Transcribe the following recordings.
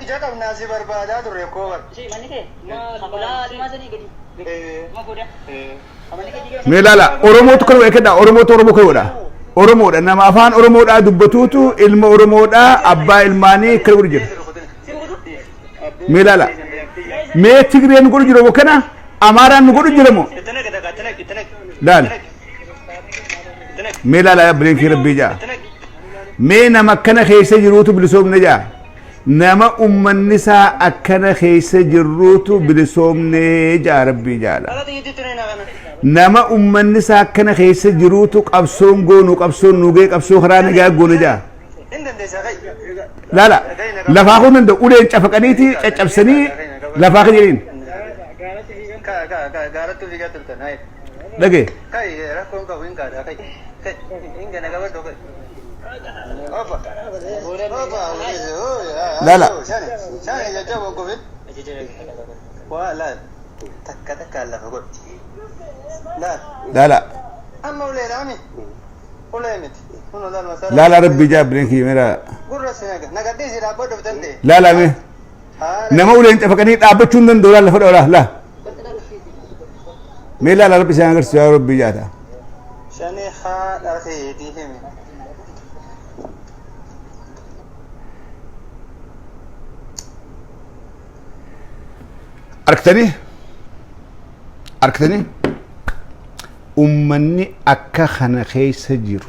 Ija qabnaa si barbaadaa turre koo bar. Manni kee kakulaa dhimaa sanii gadi. Ma goda. Manni kee diigame. Mee ilaala, Oromootu kana eekadha, Oromootu Oromoo kana godha. Oromoodha, nama afaan Oromoodhaa dubbatuutu ilma Oromoodhaa abbaa ilmaanii kana godhu jira. Mee ilaala. Mee Tigreen nu godhu jira moo kana Amaaraan nu godhu jira moo? Laala. Mee ilaala abbileen kee rabbii ja'a. Mee nama akkana keessa jiruutu bilisoomne ja'a. Nama ummanni isaa akkana keessa jirruutu bilisoomne ja'a rabbii jaala. Nama ummanni isaa akkana keessa jiruutu qabsoon goonu qabsoon nugee qabsoo karaa nagaa goonu ja'a. Laala lafaa kun danda'u uleen cafaqaniiti caccabsanii lafaa kan jedhiin. Gaaratti fiigaa turtan. Dhagee. Kai rakkoon qabu hin kaadha. Kai hin gana qabadhu kai. Opa. Opa. Laala. Shani. Shani jajjaboo gobin. Waa laal. Takka takkaan lafa godhi. Laal. Laala. Amma uleedhaami. Ulee miti. Kun laal masaraa. Laala rabbii ja'a bileen kiyya mee laala. Gurra si naga. Nagadhii si dhaabbadhuuf danda'e. Laala mee. Nama uleen cafaqanii dhaabbachuu hin danda'u laala lafa dhawaa laa. Mee laala rabbi isaan agarsiisu yaa rabbii jaata. Shani haadha keetii himi. Argitanii? Argitanii? Ummanni akka kana keessa jiru.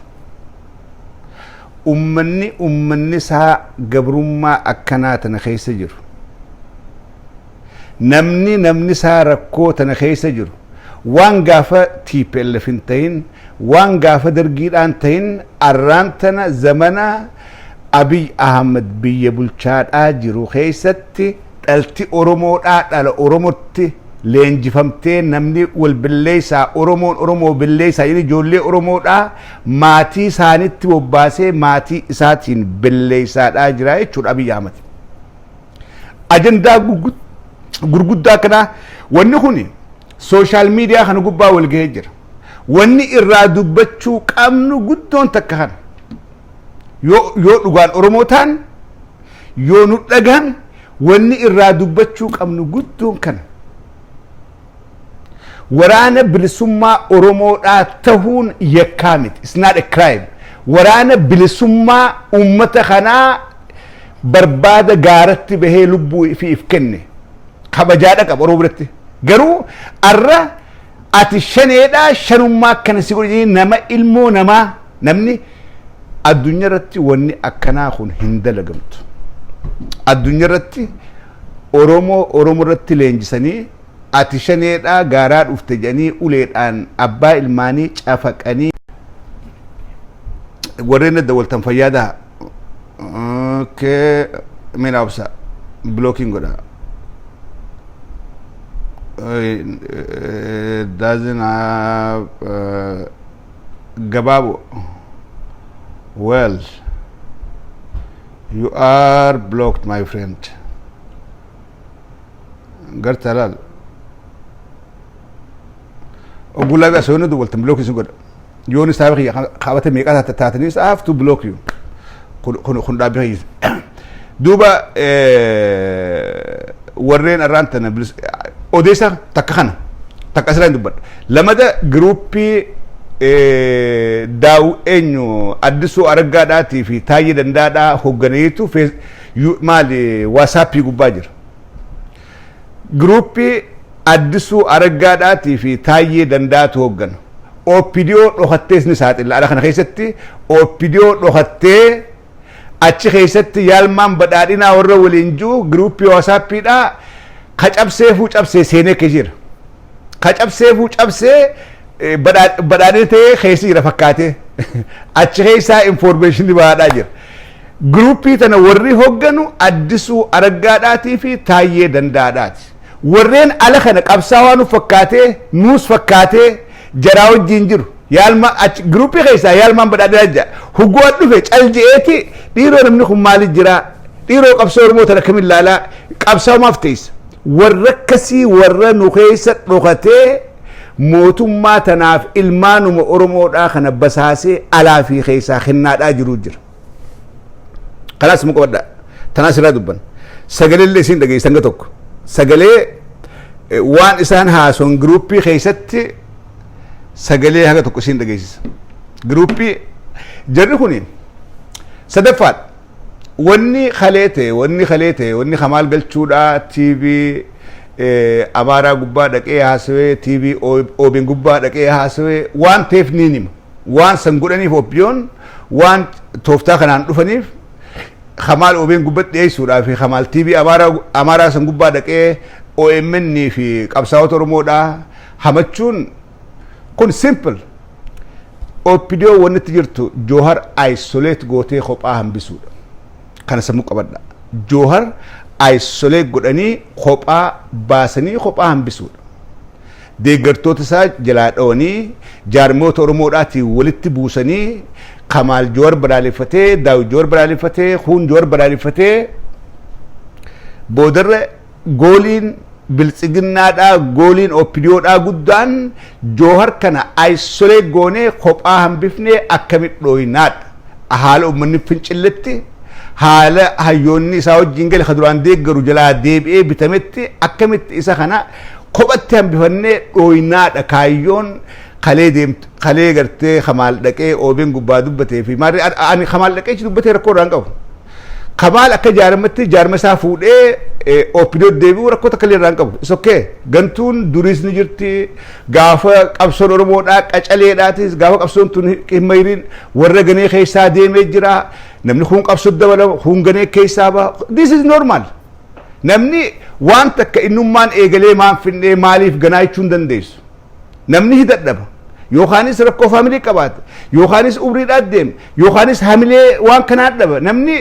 Ummanni ummanni isaa gabrummaa akkanaa tana keessa jiru. Namni namni isaa rakkoo tana keessa jiru. Waan gaafa TPLF hin ta'in, waan gaafa dargiidhaan ta'in, arraan tana zamana Abiy Ahmed biyya bulchaadhaa jiru keessatti dhalti Oromoodhaa dhala Oromootti leenjifamtee namni wal billeessaa Oromoon Oromoo billeessaa jedhee ijoollee Oromoodhaa maatii isaanitti bobbaasee maatii isaatiin billeessaadhaa jira jechuudha Abiy Ahmed. Ajandaa gurguddaa kanaa wanni kun social media kana gubbaa wal gahee jira. Wanni irraa dubbachuu qabnu guddoon takka kana. Yoo dhugaan Oromoo ta'an yoo nu dhagahan wanni irraa dubbachuu qabnu guddoon kana. Waraana bilisummaa Oromoodhaa tahuun yakkaa miti. It's not a crime. Waraana bilisummaa uummata kanaa barbaada gaaratti bahee lubbuu ifii if kenne kabajaadha qaba Oromoo biratti. Garuu arra ati shaneedhaa shanummaa akkana si godhe nama ilmoo namaa namni addunyaa irratti wanni akkanaa kun hin dalagamtu. Addunyaa irratti Oromoo Oromoo irratti leenjisanii ati shaneedhaa gaaraa dhufte jedhanii uleedhaan abbaa ilmaanii cafaqanii warreen adda waltan fayyaadaa. Okay, mina obsa blocking godha. Doesn't have gabaabo. Well, you are blocked, my friend. Garta laal. Oggullaa biyya soonni duwwaltan block isin godha. Yoon isaa kiyya qabate meeqa taataniis I have to block you. Kun dhaabbii kiyya. Duuba warreen arraan tana odeessa takka kana takka asirraa hin dubbadha. Lamada giruuppii daawu eenyu Addisuu Araggaadhaatii fi Taayyee Dandaadhaa hoogganeetu maali WhatsAppii gubbaa jira. Giruuppii Addisuu Araggaadhaatii fi Taayyee Dandaatu hooggana. OPDO dhokattees ni saaxilla. Ala kana keessatti OPDO dhokattee achi keessatti yaalmaan badhaadhinaa warra waliin jiru giruuppii WhatsAppiidhaa ka cabseefuu cabsee seenee keessa jira. Ka cabseefuu cabsee badhaadhina ta'ee keessa jira fakkaatee achi keessaa information baadhaa jira. Giruuppii tana warri hoogganu Addisuu Araggaadhaatii fi Taayyee Dandaadhaati. Warreen ala kana qabsaawaa nu fakkaatee nuus fakkaatee jaraa wajjin jiru. Yaalma achi giruuppii keessaa yaalmaan badhaadhinaa jira. Hugguu dhufe cal je'eeti dhiiroo namni kun maaliif jira? Dhiiroo qabsoo Oromoo tana kamiin ilaalaa? Qabsaa'umaaf teessa. Warra akkasii warra nu keessa dhokatee mootummaa tanaaf ilmaanuma Oromoodhaa kana basaasee alaa fi keessaa kennaadhaa jiru jira. Kanaas immoo qabadhaa. Tanaas irraa dubban. Sagalee illee isin dhageessan hanga tokko. Sagalee waan isaan haason giruuppii keessatti sagalee haga tokko isin dhageessisa. Giruuppii jarri kuni sadaffaadha. Wanni kalee ta'e, wanni kalee ta'e, wanni Kamaal Galchuudhaa TV Amaaraa gubbaa dhaqee haasawee, TV OBN gubbaa dhaqee haasawee waan ta'eef ni hima. Waan san godhaniif, OPDOn waan tooftaa kanaan dhufaniif, Kamaal OBN gubbatti dhiyeessuudhaa fi Kamaal TV Amaaraa san gubbaa dhaqee OMN fi qabsaa'ota Oromoodhaa hamachuun kun simple. OPDO wanni itti jirtu Joohar isolate gootee kophaa hambisuudha. Kana sammuu qabadha. Joohar isolate godhanii kophaa baasanii kophaa hambisuudha. Deeggartoota isaa jalaa dhawanii, jaarmoota Oromoodhaatiin walitti buusanii, Kamaal Joowar balaaleffatee, Daawit Joowar balaaleffatee, Kuun Joowar balaaleffatee, boodarra goaliin Biltsiginnaadhaa, goaliin OPDOdhaa guddaan Joohar kana isolate goonee kophaa hambifnee akkamitti dhooynaadha. Haala uummanni fincilletti, haala hayyoonni isaa wajjin gale ka duraan deeggaru jalaa deebi'ee bitametti, akkamitti isa kana kophatti hambifannee dhooynaadha kaayyoon kalee deemtu. Kalee gartee Kamaal dhaqee OBN gubbaa dubbatee fi maarri ani Kamaal dhaqee dubbatee rakkoo irraa hin qabu. Kamaal akka jaarmatti jaarma isaa fuudhee OPDO deebi'uu rakkoo takka illee irraa hin qabu. Is okay. Gantuun duriis ni jirti. Gaafa qabsoon Oromoodhaa qacaleedhaatis, gaafa qabsoon tun hin mayriin, warra ganee keessaa deemee jira. Namni kun qabsoo dabalama, kun ganee keessaa baha. This is normal. Namni waan takka innummaan eegalee maan finnee maaliif ganaa jechuu hin dandeessu. Namni hidhadhaba. Yookaanis rakkoo faamilii qabaata. Yookaanis umriidhaan deema. Yookaanis hamilee waan kanaa dhaba. Namni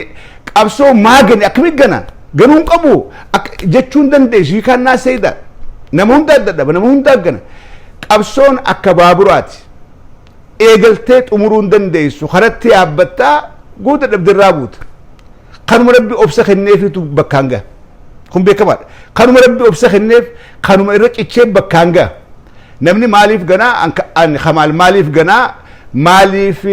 qabsoo maa gane, akkamitti gana? Ganuu hin qabu jechuu hin dandeessu. You cannot say that. Nama hundaa dadhaba. Nama hundaa gana. Qabsoon akka baaburaati. Eegaltee xumuruu hin dandeessu. Karatti yaabbattaa guuta dhabdirraa buuta. Kanuma Rabbi obsa kenneefitu bakkaan gaha. Kun beekamaadha. Kanuma Rabbi obsa kenneef, kanuma irra cichee bakkaan gaha. Namni maaliif ganaa, an Kamaal maaliif ganaa, maaliif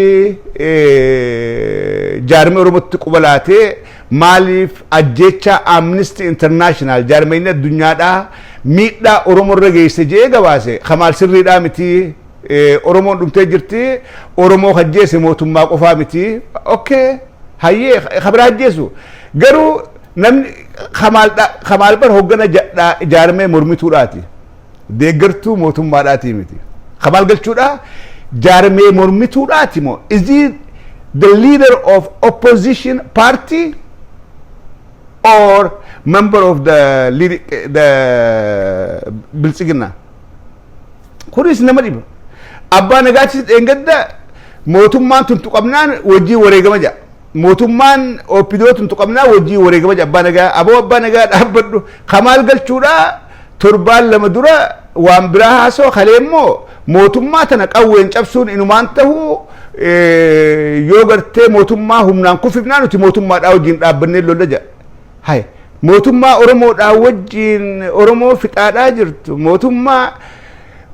jaarmee Oromootti quba laatee, maaliif ajjecha Amnesty International, jaarmeen addunyaadhaa miidhaa Oromoo irra geesse jee gabaase, Kamaal sirriidhaa miti, Oromoon dhumtee jirti, Oromoo hajjeese mootummaa qofaa miti. Okay, hayyee, kabira ajjeesu garuu namni Kamaal bar hoggana jaarmee mormituudhaati. Deeggartuu mootummaadhaati miti. Kamaal Galchuudha jaarmee mormituudhaati moo? Is he the leader of opposition party or member of the Biltsiginna? Kunis nama dhiba. Abbaa Nagaachis dheengadda mootummaan tun tuqamnaan wajjii wareegama jedha. Mootummaan OPDO tun tuqamnaan wajjii wareegama jedha Abbaa Nagaa. Aboo, Abbaa Nagaa, dhaabbadhu. Kamaal Galchuudha torbaan 2 dura waan biraa haasoo, kalee immoo mootummaa tana qawween cabsuun inumaan tahu, yoo gartee mootummaa humnaan kufifnaa nuti mootummaadhaa wajjin dhaabbannee lolla jedha. Hay, mootummaa Oromoodhaa wajjin Oromoo fixaadhaa jirtu, mootummaa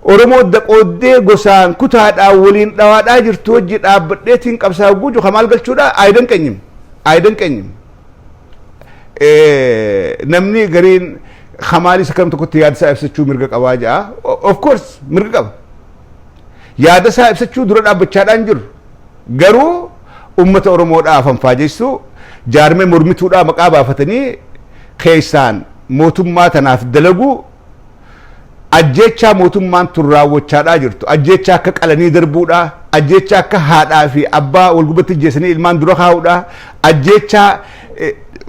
Oromoo daqooddee gosaan kutaadhaan waliin dhawaadhaa jirtu wajji dhaabbadheetiin qabsaa guutu Kamaal Galchuudha aayidan qenyim aayidan qenyim. Namni gariin Kamaalis akkam tokkotti yaada isaa ibsachuu mirga qabaa jedha. Of course mirga qaba. Yaada isaa ibsachuu dura dhaabbachaadhaan jiru. Garuu ummata Oromoodhaa fanfaajessu, jaarmee mormituudhaa maqaa baafatanii keessaan mootummaa tanaaf dalaguu, ajjeechaa mootummaan tun raawwachaadhaa jirtu, ajjeechaa akka qalanii darbuudhaa, ajjeechaa akka haadhaa fi abbaa wal gubbatti ajjeessanii ilmaan dura kaa'uudhaa, ajjeechaa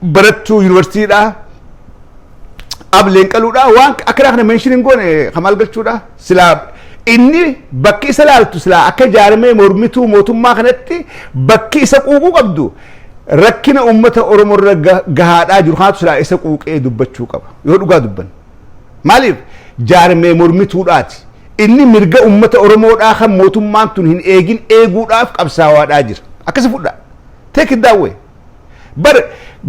barattuu yuunivarsiitiidhaa ableen qaluudhaa, waan akkanaa kana mention hin goone Kamaal Galchuudhaa. Silaa inni bakki isa laaltu, silaa akka jaarmee mormituu mootummaa kanatti bakki isa quuquu qabdu, rakkina uummata Oromoo irra gahaadhaa jiru kanatu silaa isa quuqee dubbachuu qaba yoo dhugaa dubban. Maaliif? Jaarmee mormituudhaati. Inni mirga uummata Oromoodhaa kan mootummaan tun hin eegin eeguudhaaf qabsaawaadhaa jira. Akkasi fudhaa. Take it that way. Bar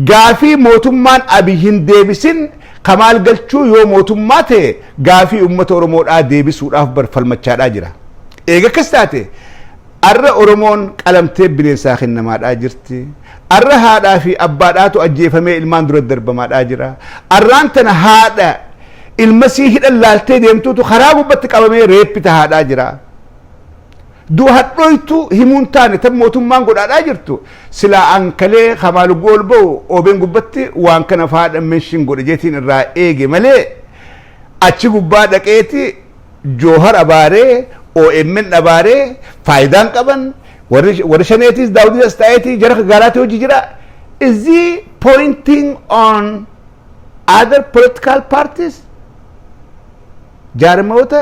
gaafii mootummaan Abiy hin deebisin, Kamaal Galchuu yoo mootummaa ta'e gaafii uummata Oromoodhaa deebisuudhaaf bar falmachaadhaa jira. Eega akkas taate, arra Oromoon qalamtee bineensaa kennamaadhaa jirti. Arra haadhaa fi abbaadhaatu ajjeefamee ilmaan dura darbamaadhaa jira. Arraan tana haadha ilma sii hidhan laaltee deemtuutu karaa gubbatti qabamee rape tahaadhaa jira. Du'a hadhooytu himuun taane tan mootummaan godhaadhaa jirtu silaa ankalee Kamaal gool ba'u OBN gubbatti waan kana faadha mention godhe jeetiin irraa eege malee, achi gubbaa dhaqeeti Joohar abaaree, OMN abaaree, faayidaan qaban warri shaneetis Daawudis as ta'eeti jara gaaraatti hojii jira. Is he pointing on other political parties? Jaarmoota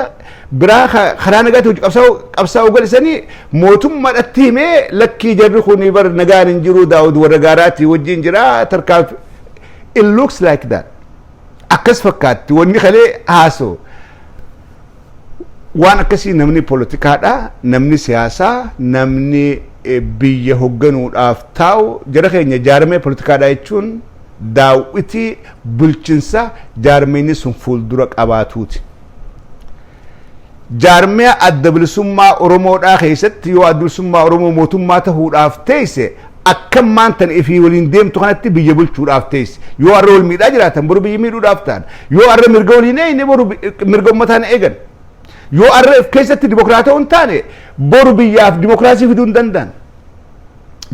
biraa karaa nagaatti hojii qabsaa'uu galisanii mootummaadhatti himee, lakkii, jarri kun bar nagaan hin jiru, Daawud warra gaaraatti wajjin jira, tarkaanfi. It looks like that. Akkas fakkaatti wanni kalee haasoo. Waan akkasii namni poolitikaadha, namni siyaasaa, namni biyya hoogganuudhaaf taa'u, jara keenya, jaarmee poolitikaadha jechuun daawwitii bulchinsa jaarmeenni sun fuuldura qabaatuuti. Jaarmee Adda Bilisummaa Oromoodhaa keessatti yoo Adda Bilisummaa Oromoo mootummaa ta'uudhaaf teesse, akkam maantan ifii waliin deemtu kanatti biyya bulchuudhaaf teesse. Yoo har'a wal miidhaa jiraatan, boru biyya miidhuudhaaf ta'an. Yoo har'a mirga waliin eegne, boru mirga uummataan eegan. Yoo har'a keessatti dimokiraatoo hin taane, boru biyyaaf dimokiraasii fiduu hin danda'an.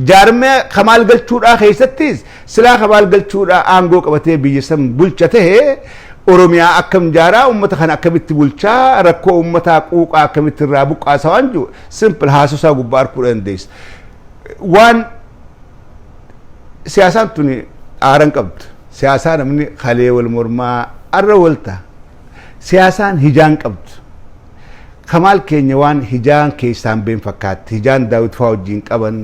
Jaarmee Kamaal Galchuudhaa keessattis silaa Kamaal Galchuudhaa aangoo qabatee biyya san bulcha tahee, Oromiyaa akkam jaaraa, uummata kana akkamitti bulchaa, rakkoo uummataa quuqaa akkamitti irraa buqqaasa waan jiru simple haasosaa gubbaa arguu dandeessa. Waan siyaasaan tuni aaran qabdu. Siyaasaa namni kalee wal mormaa arra wal ta'a. Siyaasaan hijaan qabdu. Kamaal keenya waan hijaan keessaan been fakkaatti. Hijaan Daawit fa'aa wajjin qaban,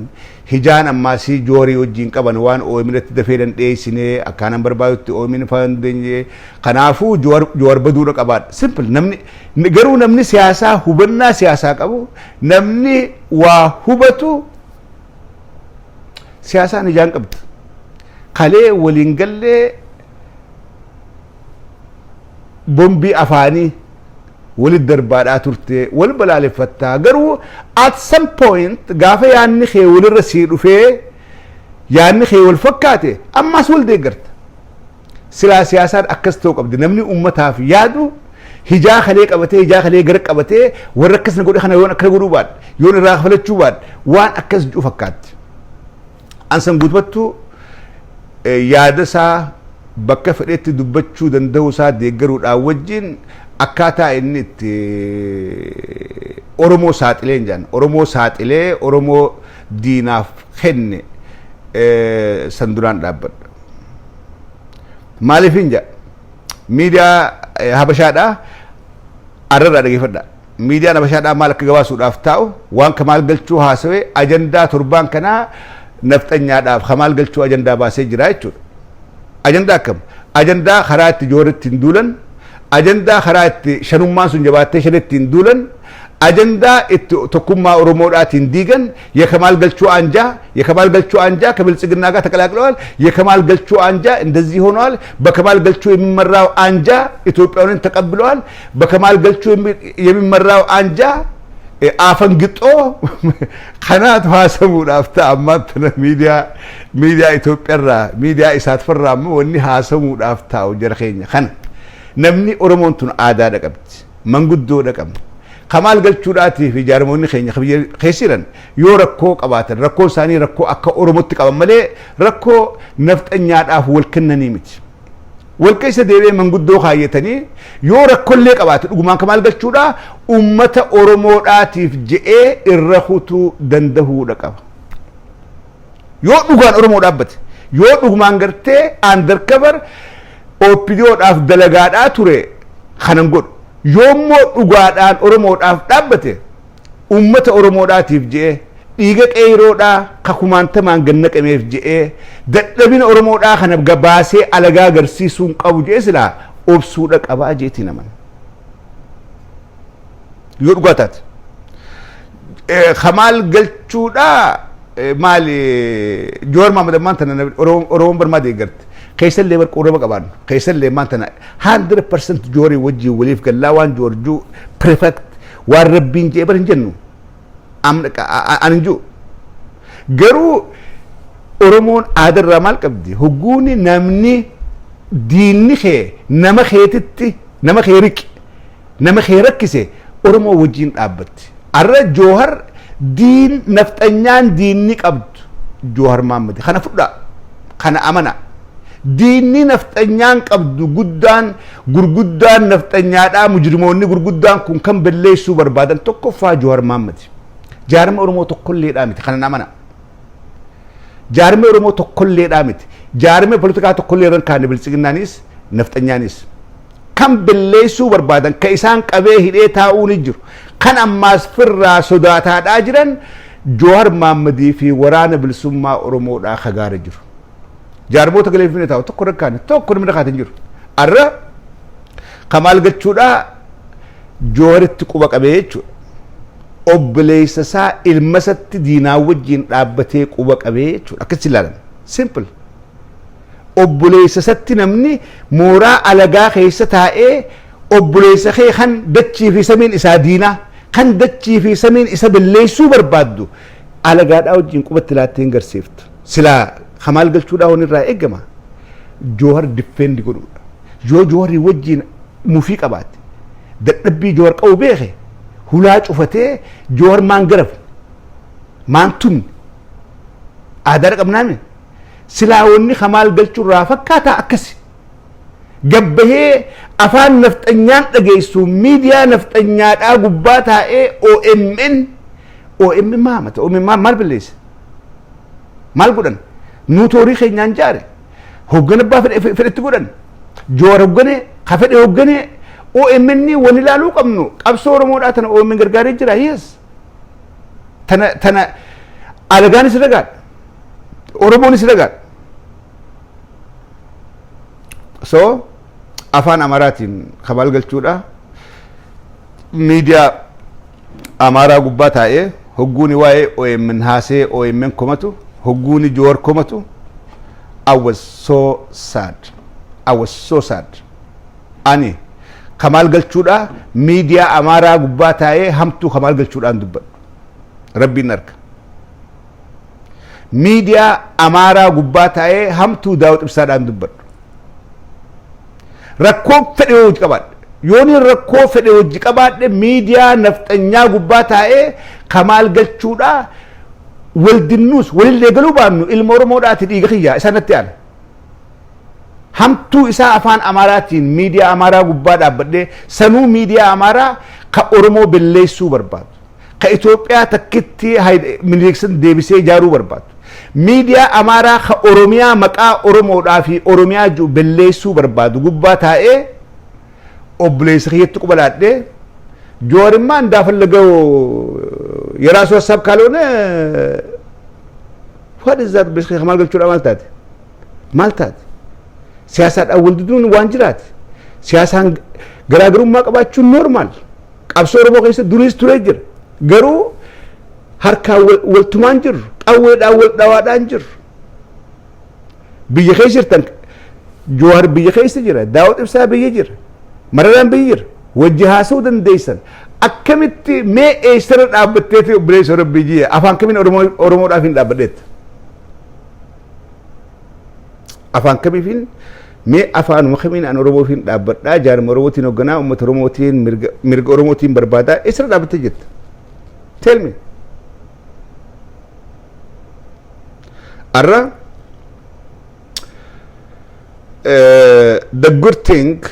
hijaan ammaasii Joorii wajjin qaban, waan OMN irratti dafee dandheessinee akkaanan barbaadutti OMN fa'aa dandeenye. Kanaafuu Joowar baduudha qabaadha. Simple. Namni garuu, namni siyaasaa hubannaa siyaasaa qabu, namni waa hubatu, siyaasaan hijaan qabdu. Kalee waliin gallee bombii afaanii walit darbaadhaa turte, wal balaaleffattaa, garuu at some point gaafa yaanni kee walirra sii dhufee, yaanni kee wal fakkaate, ammaas wal deeggarta. Silaa siyaasaan akkas ta'uu qabdi. Namni ummataaf yaadu hijaa kalee qabatee, hijaa kalee gara qabatee, warra akkas na godhe kana yoon akkana godhuu baadhe, yoon irraa kafalachuu baadhe, waan akkas jedhu fakkaatti. Ansan guutummattuu yaada isaa bakka fedhetti dubbachuu danda'uu isaa deeggaruudhaan wajjin, akkaataa inni itti Oromoo saaxilee hin jaan, Oromoo saaxilee, Oromoo diinaaf kenne san duraan dhaabbadha. Maaliif hin jedha? Miidiyaa Habashaadhaa arrarraa dhageeffadha. Miidiyaan Habashaadhaa maal akka gabaasuudhaaf taa'u, waan Kamaal Galchuu haasawee ajandaa torbaan kanaa nafxanyaadhaaf Kamaal Galchuu ajandaa baasee jira jechuudha. Ajandaa akkam? Ajandaa karaa itti Jooritti hin duulan, ajandaa karaa itti shanummaan sun jabaattee shanitti hin duulan, ajandaa itti tokkummaa Oromoodhaatiin diigan. የከማል ገልቹ አንጃ፣ የከማል ገልቹ አንጃ ከብልጽግና ጋር ተቀላቅለዋል። የከማል ገልቹ አንጃ እንደዚህ ሆነዋል። በከማል ገልቹ የሚመራው አንጃ ኢትዮጵያውያንን ተቀብለዋል። በከማል ገልቹ የሚመራው አንጃ አፈንግጦ kanaatu haasamuudhaaf ta'a. Ammaan tana miidiyaa Itoophiyaarraa, miidiyaa isaat farraa ammoo wanni haasamuudhaaf taa'u, jara keenya, kana. Namni Oromoon tun aadaadha qabdi, manguddoodha qabdi. Kamaal Galchuudhaatii fi jaarmoonni keenya biyya keessa jiran yoo rakkoo qabaatan, rakkoo isaanii rakkoo akka Oromootti qaban malee rakkoo nafxanyaadhaaf wal kennanii miti. Wal keessa deebi'ee manguddoo kaayyatanii yoo rakkoollee qabaate, dhugumaan Kamaal Galchuudhaa ummata Oromoodhaatiif je'ee irra kutuu dandahuudha qaba. Yoo dhugaan Oromoo dhaabbate, yoo dhugumaan gartee undercover OPDOdhaaf dalagaadhaa ture kanan godhu. Yoommoo dhugaadhaan Oromoodhaaf dhaabbate, ummata Oromoodhaatiif je'ee, dhiiga qeeroodhaa kakumaantamaan gannaqameef je'ee, dadhabina Oromoodhaa kana gabaasee alagaa agarsiisuun qabu je'ee silaa obsuudha qabaa jeetii naman. Yoo dhugaa taate. Kamaal Galchuudhaa maali, Joowar Mahamad ammaan tana Oromoon barmaa deeggarti. Keessallee bar qorama qabaannu. Keessallee ammaan tana 100% Joorii wajjin waliif gallaa, waan Joorjuu perfect, waan rabbiin jee bar hin jennu. An hin jiru. Garuu Oromoon aadarraa maal qabdi? Hogguuni namni diinni kee nama keetitti nama kee riqe, nama kee rakkise, Oromoo wajjin dhaabbatti. Arra Joohar diin nafxanyaan diinni qabdu Joohar Maammadi. Kana fudhaa, kana amana. Diinni nafxanyaan qabdu guddaan, gurguddaan nafxanyaadhaa, mujrimoonni gurguddaan kun kan balleessuu barbaadan tokkoffaa Joohar Maammadi. Jaarma Oromoo tokkolleedhaa miti, kana amana. Jaarmi Oromoo tokkolleedhaa miti. Jaarmi poolitikaa tokkollee irra kaane biltsiginnaanis nafxanyaanis. Kan balleessuu barbaadan, kan isaan qabee hidhee taa'uu ni jiru. Kan ammaas firraa sodaataadhaa jiran Joohar Maammadii fi Waraana Bilisummaa Oromoodhaa kagaara jiru. Jaarmoota galee Finfinnee taa'u tokko irra kaane, tokko namni kaate hin jiru. Arra Kamaal Galchuudhaa Jooharitti quba qabee jechuudha. Obboleessa isaa ilma isatti diinaa wajjin dhaabbatee quba qabee jechuudha. Akkasitti ilaalama. Simple. Obboleessa isatti namni mooraa alagaa keessa taa'ee obboleessa kee kan dachii fi samiin isaa diinaa, kan dachii fi samiin isa balleessuu barbaaddu, alagaadhaa wajjin qubatti laattee hin garsiiftu. Silaa Kamaal Galchuudhaa wanni irraa eegama Joohar defend godhuudha. Yoo Jooharii wajjin mufii qabaate, dadhabbii Joohar qabu beeke, hulaa cufatee Joohar maan garafu, maan tumne, aadaa qabnaame. Silaa wanni Kamaal Galchuurraa fakkaataa akkasi. Gabbahee afaan nafxanyaan dhageessu miidiyaa nafxanyaadhaa gubbaa taa'ee OMN, OMN maamata, OMN maal balleesse? Maal godhan? Nuti horii keenyaan jaare. Hoggana abbaa fedhetti godhan. Joowar hoggane, ka fedhe hoggane. OMN wani ilaaluu qabnu, qabsoo Oromoodhaa tana OMN gargaaree jira. Yes. Tana alagaanis ragaadha. Oromoonis ragaadha. So afaan Amaaraatiin Kamaal Galchuudha. Miidiyaa Amaaraa gubbaa taa'ee hogguuni waa'ee OMN haasee, OMN komatu, hogguuni Joowar komatu, I was so sad. I was so sad. Ani Kamaal Galchuudha miidiyaa Amaaraa gubbaa taa'ee hamtuu Kamaal Galchuudhaan dubbadhu. Rabbiin arga. Miidiyaa Amaaraa gubbaa taa'ee hamtuu Daawud Ibsaadhaan dubbadhu. Rakkoo fedhe hojii qabaadhe. Yooni rakkoo fedhe hojii qabaadhe, miidiyaa nafxanyaa gubbaa taa'ee Kamaal Galchuudhaa wal dinnuus walillee galuu baannu, ilma Oromoodhaati, dhiiga kiyyaa isaan natti aana. Hamtuu isaa afaan Amaaraatiin miidiyaa Amaaraa gubbaa dhaabbadhee, sanuu miidiyaa Amaaraa ka Oromoo belleessuu barbaadu, ka Itoophiyaa takkitti Miniliksan deebisee ijaaruu barbaadu, miidiyaa Amaaraa ka Oromiyaa maqaa Oromoodhaa fi Oromiyaa jiru belleessuu barbaadu gubbaa taa'ee obboleessa kiyyatti quba laadhee Jawaarimmaa እንዳፈለገው የራሱ ሀሳብ ካልሆነ what is that? Kamaal Galchuudha maal taate? Maal taate? Siyaasaadhaan wal diduun waan jiraate. Siyaasaan garaagarummaa qabaachuun normal. Qabsoo Oromoo keessa duriis turee jira. Garuu harkaan waltumaan jirru, qawweedhaan wal dhawaadhaan jirru. Biyya keessa jirtan, Jowaar biyya keessa jira, Daawud Ibsaa biyya jira, Mararaan biyya jira. Wajji haasa'uu dandeessan. Akkamitti mee eessarra dhaabbatteeti obboleessa Rabbii jiyya afaan kamiin Oromoodhaaf hin dhaabbadheetta? Afaan kamiifin mee afaanuma kamiin an Oromoofiin dhaabbadhaa, jaarma Oromootiin hoogganaa, uummata Oromootiin mirga Oromootiin barbaadaa, eessarra dhaabbattee jirta? Tell me. Arra the good thing,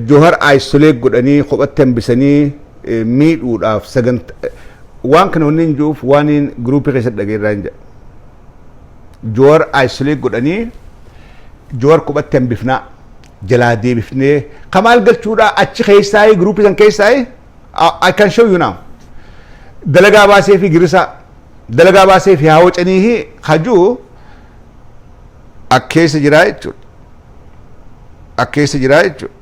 Johar isolate godhanii kophatti hambisanii miidhuudhaaf sagantaa waan kana wanni hin jiruuf waan groupii keessatti dhageerraa hin jedha. Johar isolate godhanii Johar kophatti hambifnaa jalaa deebifnee Kamaal Galchuudhaa achi keessaa groupii san keessaa, I can show you now. Dalagaa baasee fi girisaa dalagaa baasee fi haawwacanii hajuu akkeessa jiraa jechuudha. Akkeessa jiraa jechuudha.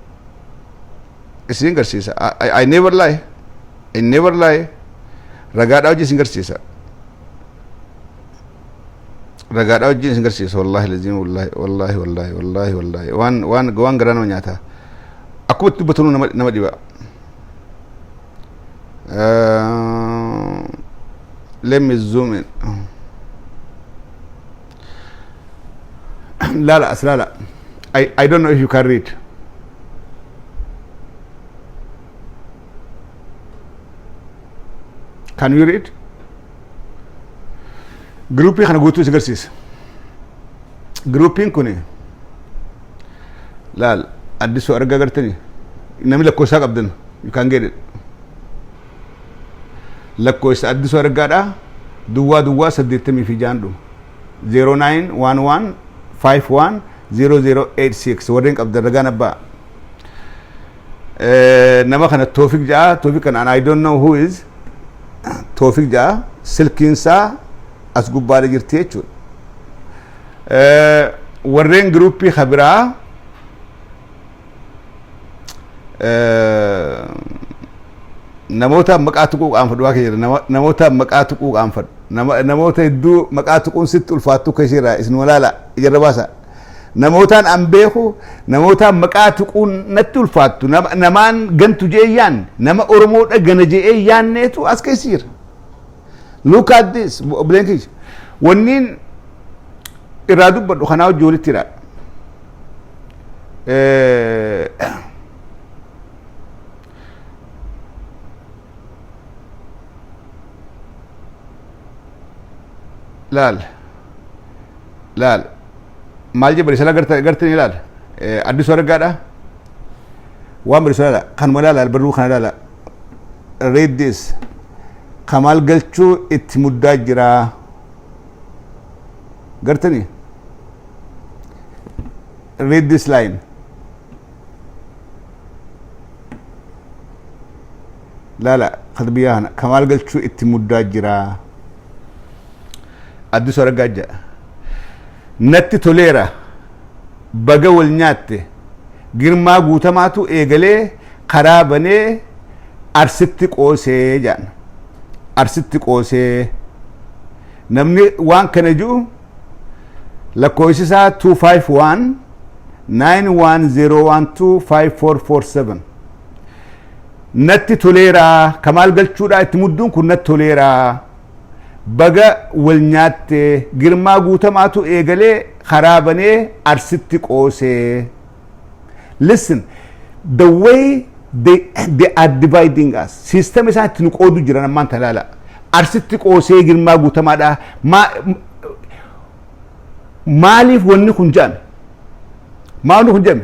Isin garsiisa. I never lie. I never lie. Ragaadhaa hojii isin garsiisa. Ragaadhaa wajjin isin garsiisa. Wallaahi laziim, wallaahi, wallaahi, wallaahi, wallaahi, wallaahi, waan garaa nama nyaataa. Akkuma itti dubbatanuu nama dhiba. Let me zoom in. Laala, as laala. I don't know if you can read. Can you read? Groupii kana guutuu si agarsiisa. Groupiin kun, laal, Addisuu Argaa gartanii, namni lakkoofsaa qabdan, you can get it. Lakkoofsa Addisuu Argaadha, 0086 dhuma, 0911510086. Warreen qabdan ragaan abbaa nama kana Toofik ja'a. Toofik kana I don't know who is Toofik ja'a. Silkiinsaa as gubbaadha jirti jechuudha. Warreen groupii kabiraa, namoota maqaa tuquu qaanfadhu waa keessa jira. Namoota maqaa tuquu qaanfadhu, namoota hedduu maqaa tuquun sitti ulfaattu keessa jira. Isin walaala jarra baasa. Namootaan an beeku, namootaan maqaa tuquun natti ulfaattu, namaan gantu jeeyyaan, nama Oromoodha gana je'ee yaanneetu as keessa jira. Look at this. Obboleen kiyya, wanniin irraa dubbadhu kanaa hojii walitti hidha. Laal, laal, maal jedhe bariisa gartanii? Laal, Addisuu Argaadha waan bariisa. Laala, kanuma laala, barruu kana laala. Read this. Kamaal Galchuu itti muddaa jira gartanii. Read this line. Laala, kan biyyaa kana Kamaal Galchuu itti muddaa jira Addisuu Argaa jedha. Natti toleera, baga wal nyaatte. Girmaa Guutamaatu eegalee karaa banee Arsitti qoosee jedhan. Arsitti qoosee. Namni waan kana jiru lakkoofsi isaa 251 910125447. Natti toleera, Kamaal Galchuudha itti mudduun kun natti toleera, baga wal nyaatte. Girmaa Guutamaatu eegalee karaa banee Arsitti qoosee. Listen, the way they are dividing us. System isaan itti nu qoodu jiran ammaan talaala. Arsitti qoosee Girmaa Guutamaadha. Maaliif wanni kun jedhame? Maal kun jedhame?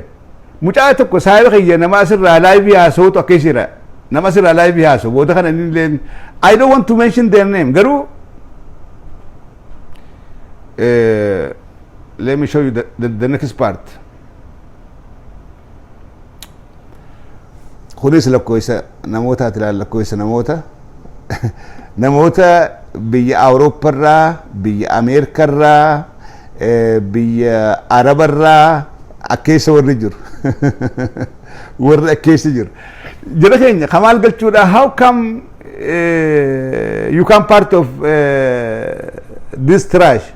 Mucaa tokko, saayiba kiyya, nama asirraa live haasa'utu akka jira. Nama asirraa live haasa'u booda kana inni illee, I don't want to mention their name, garuu let me show you the next part. Kunis lakkoofsa namootaati. Ilaala, lakkoofsa namoota biyya Awuroopparraa, biyya Ameerikarraa, biyya Arabarraa akkeessa warri jiru, warri akkeessa jiru. Jara keenya, Kamaal Galchuudha, how come you come part of this trash?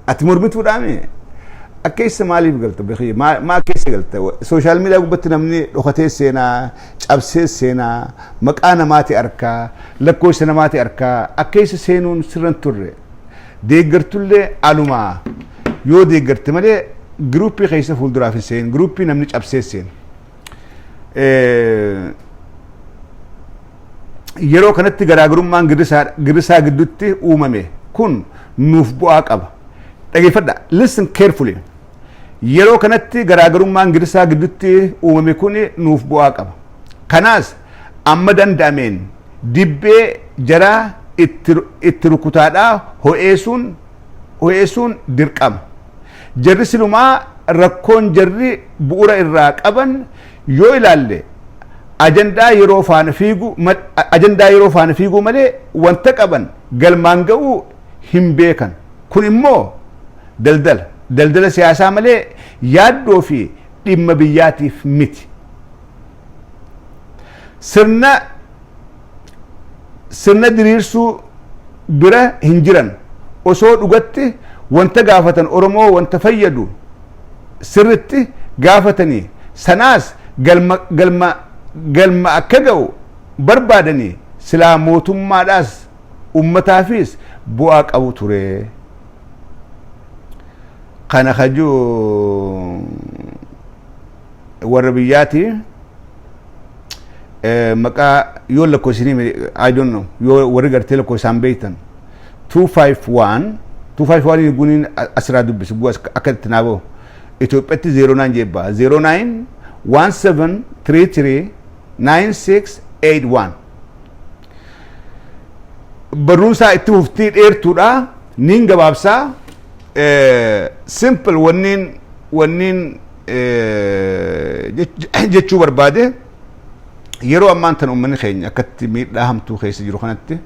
Ati mormituudhaami akkeessa maaliif galta? Bekii maa keessa galta? Social media gubbatti namni dhokatee seenaa, cabsee seenaa, maqaa namaati arkaa, lakkoofsa namaati arkaa, akkeessa seenuun sirran turre. Deeggartullee alumaa yoo deeggarte malee groupii keessa fuulduraaf hin seen, groupii namni cabsee seen. Yeroo kanatti garaagarummaan Girrisaa gidduutti uumame kun nuuf bu'aa qaba. Dhageeffadha, listen carefully. Yeroo kanatti garaagarummaan Girrisaa gidduutti uumame kun nuuf bu'aa qaba. Kanaas amma danda'ameen dibbee jaraa itti rukutaadhaa ho'eessuun dirqama. Jarri silumaa rakkoon jarri bu'uura irraa qaban yoo ilaalle ajandaa yeroo faana fiiguu malee wanta qaban galmaan ga'uu hin beekan. Kun immoo daldala siyaasaa malee yaaddoo fi dhimma biyyaatiif miti. Sirna diriirsuu bira hin jiran. Osoo dhugatti wanta gaafatan, Oromoo wanta fayyadu sirritti gaafatanii, sanaas galma akka ga'u barbaadanii, silaa mootummaadhaas ummataafis bu'aa qabu ture. Kana kajuu warra biyyaati. Maqaa yoo lakkoofsinii, I don't know, yoo warri gartee lakkoofsaan beektan, 251 251 guniin asirraa dubbisu guu akka itti naa bahu. Itoophiyaatti 09 jebbaa 09 17 33 96 81. Barruun isaa itti fuftii dheertuudha, niin gabaabsaa. Simple, wanniin jechuu barbaade, yeroo ammaan tan uummanni keenya akkatti miidhaa hamtuu keessa jiru kanatti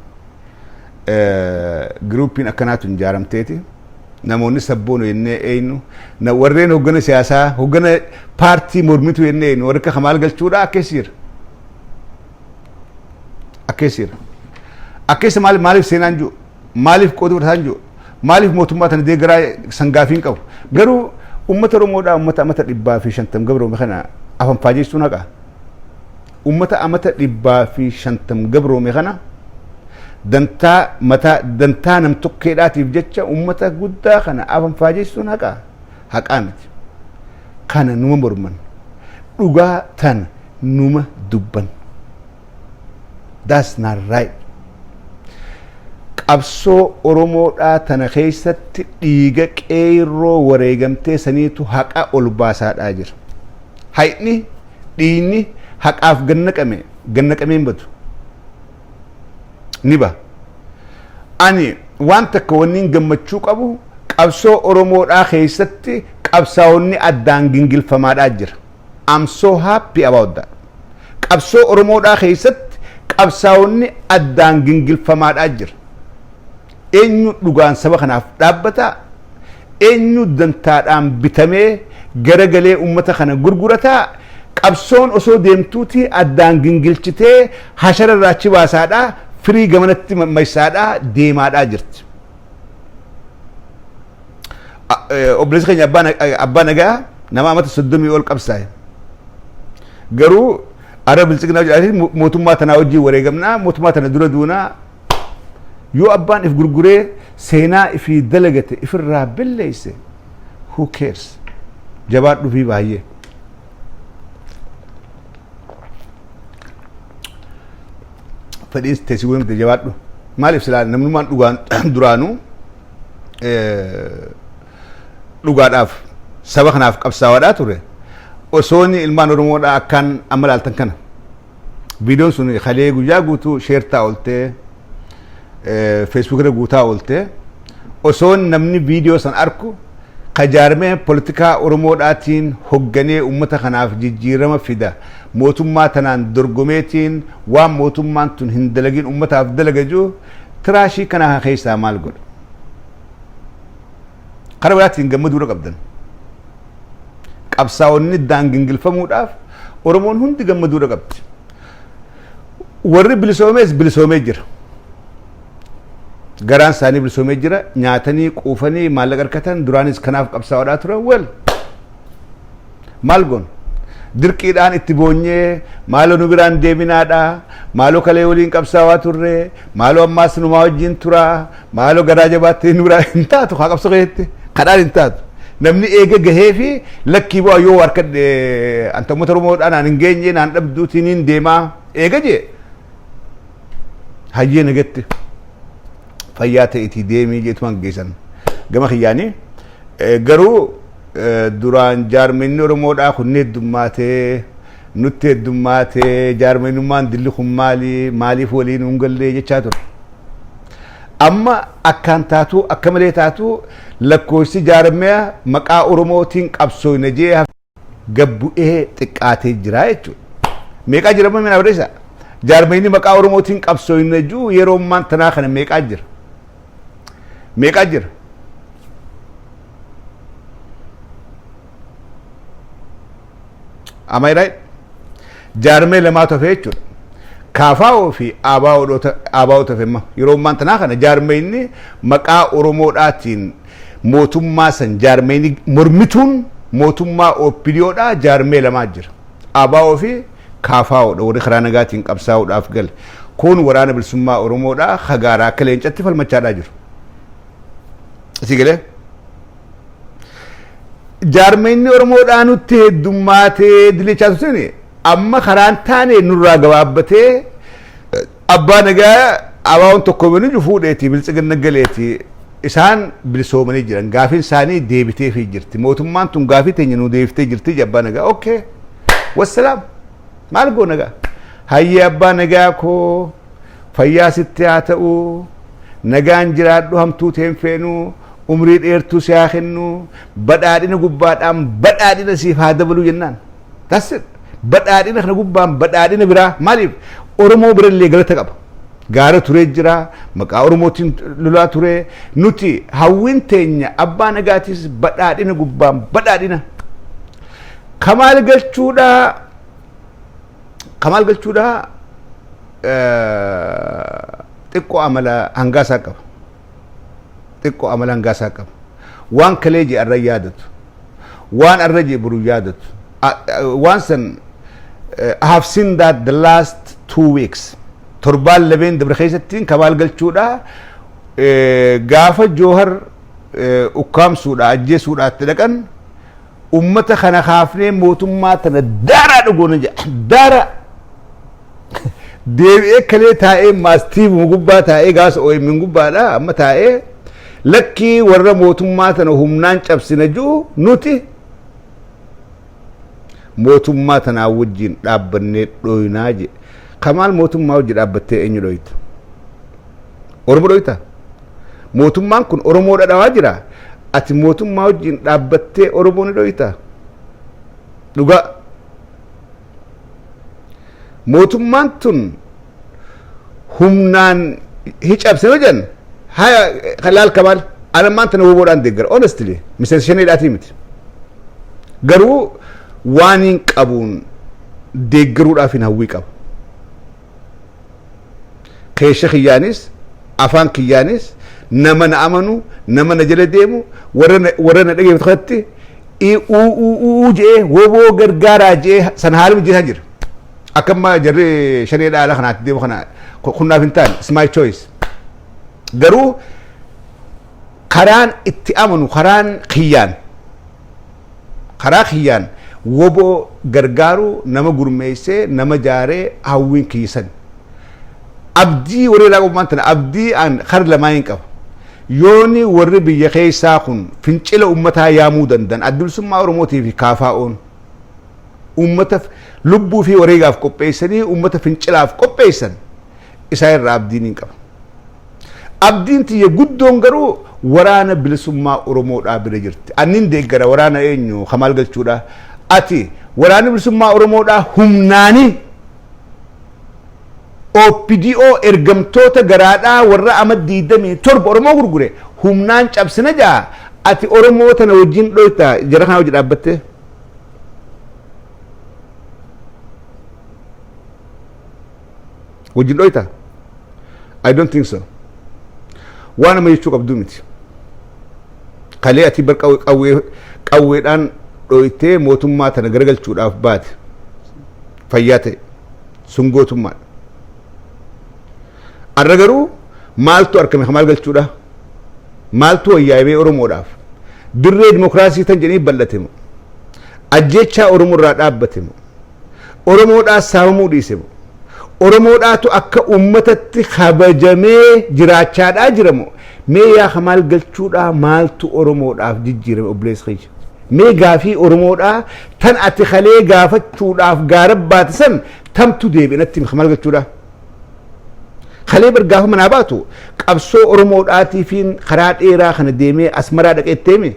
groupiin akkanaatu hin ijaaramteeti. Namoonni sabboonu jennee eenyu, warreen hoggana siyaasaa, hoggana paartii mormituu jennee eenyu, warri akka Kamaal Galchuudha akkeessi jira. Akkeessi jira. Akkeessa maaliif seenaan jiru, maaliif qooda fudhataan jiru, maaliif mootummaa tana deeggaraa sangaafii hin qabu? Garuu uummata Oromoodhaa, uummata amata 150 gabroome kana afan faajeessuun haqa. Uummata amata 150 gabroome kana dantaa mataa, dantaa nam tokkeedhaatiif jecha uummata guddaa kana afan faajeessuun haqa, haqaa miti. Kana numa morman, dhugaa tana numa dubban. That's not right. Qabsoo Oromoodhaa tana keessatti dhiiga qeerroo wareegamtee saniitu haqa ol baasaadhaa jira. Hayni dhiigni haqaaf gannaqame gannaqamee hin badu. Ni ba. Ani waan takka wanni gammachuu qabu, qabsoo Oromoodhaa keessatti qabsaa'onni addaan gingilfamaadhaa jira. I'm so happy about that. Qabsoo Oromoodhaa keessatti qabsaa'onni addaan gingilfamaadhaa jira. Eenyu dhugaan saba kanaaf dhaabbataa? Eenyu dantaadhaan bitamee garagalee uummata kana gurgurataa? Qabsoon osoo deemtuuti addaan gingilchitee hashara irraa achi baasaadhaa, firii gamanatti maysaadhaa deemaadhaa jirti. Obboleessi keenya Abbaa Nagaa nama amata 30 ol qabsaa'e. Garuu ara bilchiginaa jedhanii mootummaa tanaa wajjin wareegamnaa, mootummaa tana dura duunaa. Yoo abbaan if gurguree seenaa ifii dalagate ifirraa balleesse, who cares? Jabaadhu fi baay'ee. Fedhiin teessii godhamte jabaadhu. Maaliif silaa namnummaan dhugaan duraanuu dhugaadhaaf saba kanaaf qabsaa'aadhaa ture. Osoon ilmaan Oromoodhaa akkaan amma ilaaltan kana. Viidiyoon sun kalee guyyaa guutuu share taa ooltee, Facebook irra guutaa ooltee, osoon namni viidiyoo san arku kajaarmee poolitikaa Oromoodhaatiin hogganee uummata kanaaf jijjiirama fida, mootummaa tanaan dorgomeetiin waan mootummaan tun hin dalagin uummataaf dalaga jiru trashii kana keessaa maal godha? Kara biraatiin gammaduudha qabdan. Qabsaa'onni daangingilfamuudhaaf Oromoon hundi gammaduudha qabdi. Warri bilisoomees bilisoomee jira. Garaan isaanii bilisoomee jira. Nyaatanii quufanii maallaqa harkatan. Duraanis kanaaf qabsaa'oodhaa turan. Well, maal goon? Dirqiidhaan itti boonyee maaloo nu biraan deeminaadha, maaloo kalee waliin qabsaawaa turre, maaloo ammaas numaa wajjin turaa, maaloo garaa jabaattee nu biraa hin taatu. Haa qabsoo keessatti kadhaan hin taatu. Namni eega gahee fi lakkii bu'aa yoo harka anta uummata Oromoodhaan aan hin geenye naan dhabduutiin hin deemaa eega jee, hayyee nagatti fayyaa ta'eetii deemii jeetumaan geessan gama kiyyaanii. Garuu duraan jaarmenni Oromoodhaa kun heddummaatee, nutti heddummaatee, jaarmenummaan dilli kun maali, maaliif waliin hin gallee jechaa ture. Amma akkaan taatuu akka malee taatuu lakkoofsi jaarmaya maqaa Oromootiin qabsooyna jee gabbu'ee xiqqaatee jira jechuudha. Meeqaa jira mana barreessa? Jaarmayni maqaa Oromootiin qabsooyna jiru yeroo ammaan tanaa kana meeqaa jira? Meeqaa jira? Am I right? Jaarmee lamaatu hafe jechuudha. KFO fi ABO hafe. Amma yeroo ammaan tanaa kana jaarmeyni maqaa Oromoodhaatiin mootummaa san, jaarmeyni mormituun mootummaa OPDOdhaa jaarmee lamaa jira. ABO fi KFOdha warri karaa nagaatiin qabsaa'uudhaaf gale. Kun waraana bilisummaa Oromoodhaa hagaaraa akka leencatti falmachaadhaa jiru. Isii galee? Jaarmeenyi Oromoodhaa nutti heddummaatee dilichaa turte, amma karaan taane nurraa gabaabbatee, abbaa nagaa abaawoon tokko binu fuudheeti Biltsiginna galeeti. Isaan bilisoomanii jiran, gaafiin isaanii deebiteefii jirti. Mootummaan tun gaafii teenya nu deebiftee jirti. Abbaa nagaa, okay, wassalaam. Maal goona gaa? Hayyee, abbaa nagaa koo, fayyaa sitti haa ta'u, nagaan jiraadhu, hamtuu teen feenu, umrii dheertuu si haa kennu, badhaadhina gubbaadhaan badhaadhina siif haa dabalu jennaan. That's it. Badhaadhina kana gubbaan badhaadhina biraa. Maaliif? Oromoo birallee galata qaba. Gaara turee jira, maqaa Oromootiin lolaa ture. Nuti hawwiin teenya abbaa nagaatis badhaadhina gubbaan badhaadhina. Kamaal galchuudhaa, Kamaal galchuudhaa xiqqoo amala hangaasaa qaba. Xiqqoo amala hangaasaa qaba. Waan kalee jee arra yaadatu, waan arra jee boru yaadatu. Waan san I have seen that the last 2 weeks, torbaan lameen dabre keessatti Kamaal galchuudha gaafa Joohar ukkaamsuudha, ajjeesuudhaatti dhaqan, ummata kana kaafnee mootummaa tana daaraa dhugoona jedha. Daara deebi'ee kalee taa'ee maastiivuma gubbaa taa'ee, gaasa OMN gubbaadha amma taa'ee, lakkii, warra mootummaa tana humnaan cabsina jiru, nuti mootummaa tanaa wajjin dhaabbannee dhoynaa jedhe. Kamaal, mootummaa wajjin dhaabbattee eenyu dhoyta? Oromoo dhoyta? Mootummaan kun Oromoo dhadhawaa jira. Ati mootummaa wajjin dhaabbattee Oromoo ni dhoyta? Dhugaa, mootummaan tun humnaan hicabse yoo jedhan, haya laal Kamaal, anammaan tana woboodhaan deeggara. Honestly, miseensa shaneedhaatii miti, garuu waan hin qabuun deeggaruudhaaf hin hawwii qaba. Keessa kiyyaanis, afaan kiyyaanis, nama na amanu, nama na jala deemu, warra na dhageeffatu kanatti uu je'ee woboo gargaaraa je'ee san haala mijeessaa jira. Akka amma jarri shanee dhaala kanaatti deemu kana kunnaaf hin taane. It's my choice. Garuu karaan itti amanu, karaa kiyyaan woboo gargaaru, nama gurmeessee, nama jaaree, hawwiin kiyyisan. Abdii warri irraa qabu tana, abdii an kar lamaa hin qaba. Yooni warri biyya keessaa kun fincila ummataa yaamuu danda'an, Adda Bilisummaa Oromootii fi KFO'n ummata lubbuu fi wareegaaf qopheessanii, ummata fincilaaf qopheessan, isaa irraa abdiin hin qaba. Abdiin tiyya guddoon garuu waraana bilisummaa Oromoodhaa bira jirti. Annin deeggara waraana eenyu, Kamaal galchuudha. Ati waraana bilisummaa Oromoodhaa humnaanii OPDO ergamtoota garaadhaa warra ama 27 Oromoo gurgure humnaan cabsina jaa, ati Oromoo tana wajjin dhoyta? Jara kana wajji dhaabbattee? Wajjin dhoyta? I don't think so. Waan nama jechuu qabdu miti. Kalee ati bar qawwee qawweedhaan dhoytee mootummaa tana garagalchuudhaaf baate, fayyaa ta'e, sun gootummaadha. Arra garuu maaltu argame? Maal galchuudha? Maaltu wayyaa'ee Oromoodhaaf? Dirree dimokiraasii tan jedhanii bal'ate moo? Ajjeechaa Oromoo irraa dhaabbate moo? Oromoodhaa saamamuu dhiise moo? Oromoodhaatu akka uummatatti kabajamee jiraachaadhaa jira moo? Mee yaa maal galchuudhaa, maaltu Oromoodhaaf jijjiirame, obboleessa kiyya? Mee gaafii Oromoodhaa tan ati kalee gaafachuudhaaf gaara baate san tamtu deebi'inatti, maal galchuudhaa? Kalee bar gaafa manaa baatu qabsoo Oromoodhaatiifiin karaa dheeraa kana deemee Asmaraa dhaqee deeme.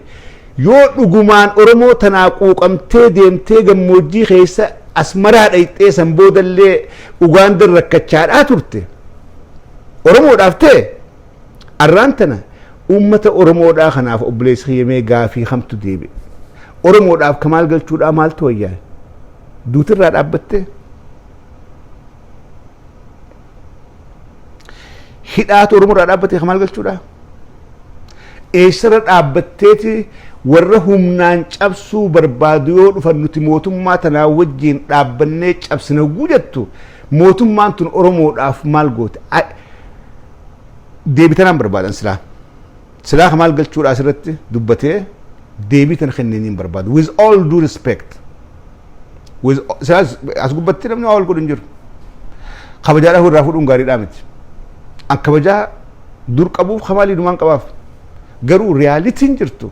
Yoo dhugumaan Oromoo tanaa quuqamtee deemtee gammoojjii keessa Asmaraa dhayxee, san boodallee Ugaandan rakkachaadhaa turte, Oromoodhaaf ta'e, arraan tana uummata Oromoodhaa kanaaf, obboleessa kiyyamee, gaafii hamtu deebi'e? Oromoodhaaf kamaal galchuudhaa maaltu wayyaa? Duutirraa dhaabbattee, hidhaatu Oromoodhaa dhaabbatee, kamaal galchuudhaa? Eessarra dhaabbatteeti warra humnaan cabsuu barbaadu yoo dhufan nuti mootummaa tanaa wajjiin dhaabbannee cabsina hogguu jettu, mootummaan tun Oromoodhaaf maal goote? Deebitanaan barbaadan silaa. Silaa kamaal galchuudhaa asirratti dubbatee Deebii tan kenneen hin barbaadu. With all due respect. With as gubbatti namni waa wal godhu hin jiru. Kabajaadhaaf irraa fuudhuun gaariidhaa miti. An kabajaa dur qabuuf kamaalii dhumaan qabaaf. Garuu realityn jirtu.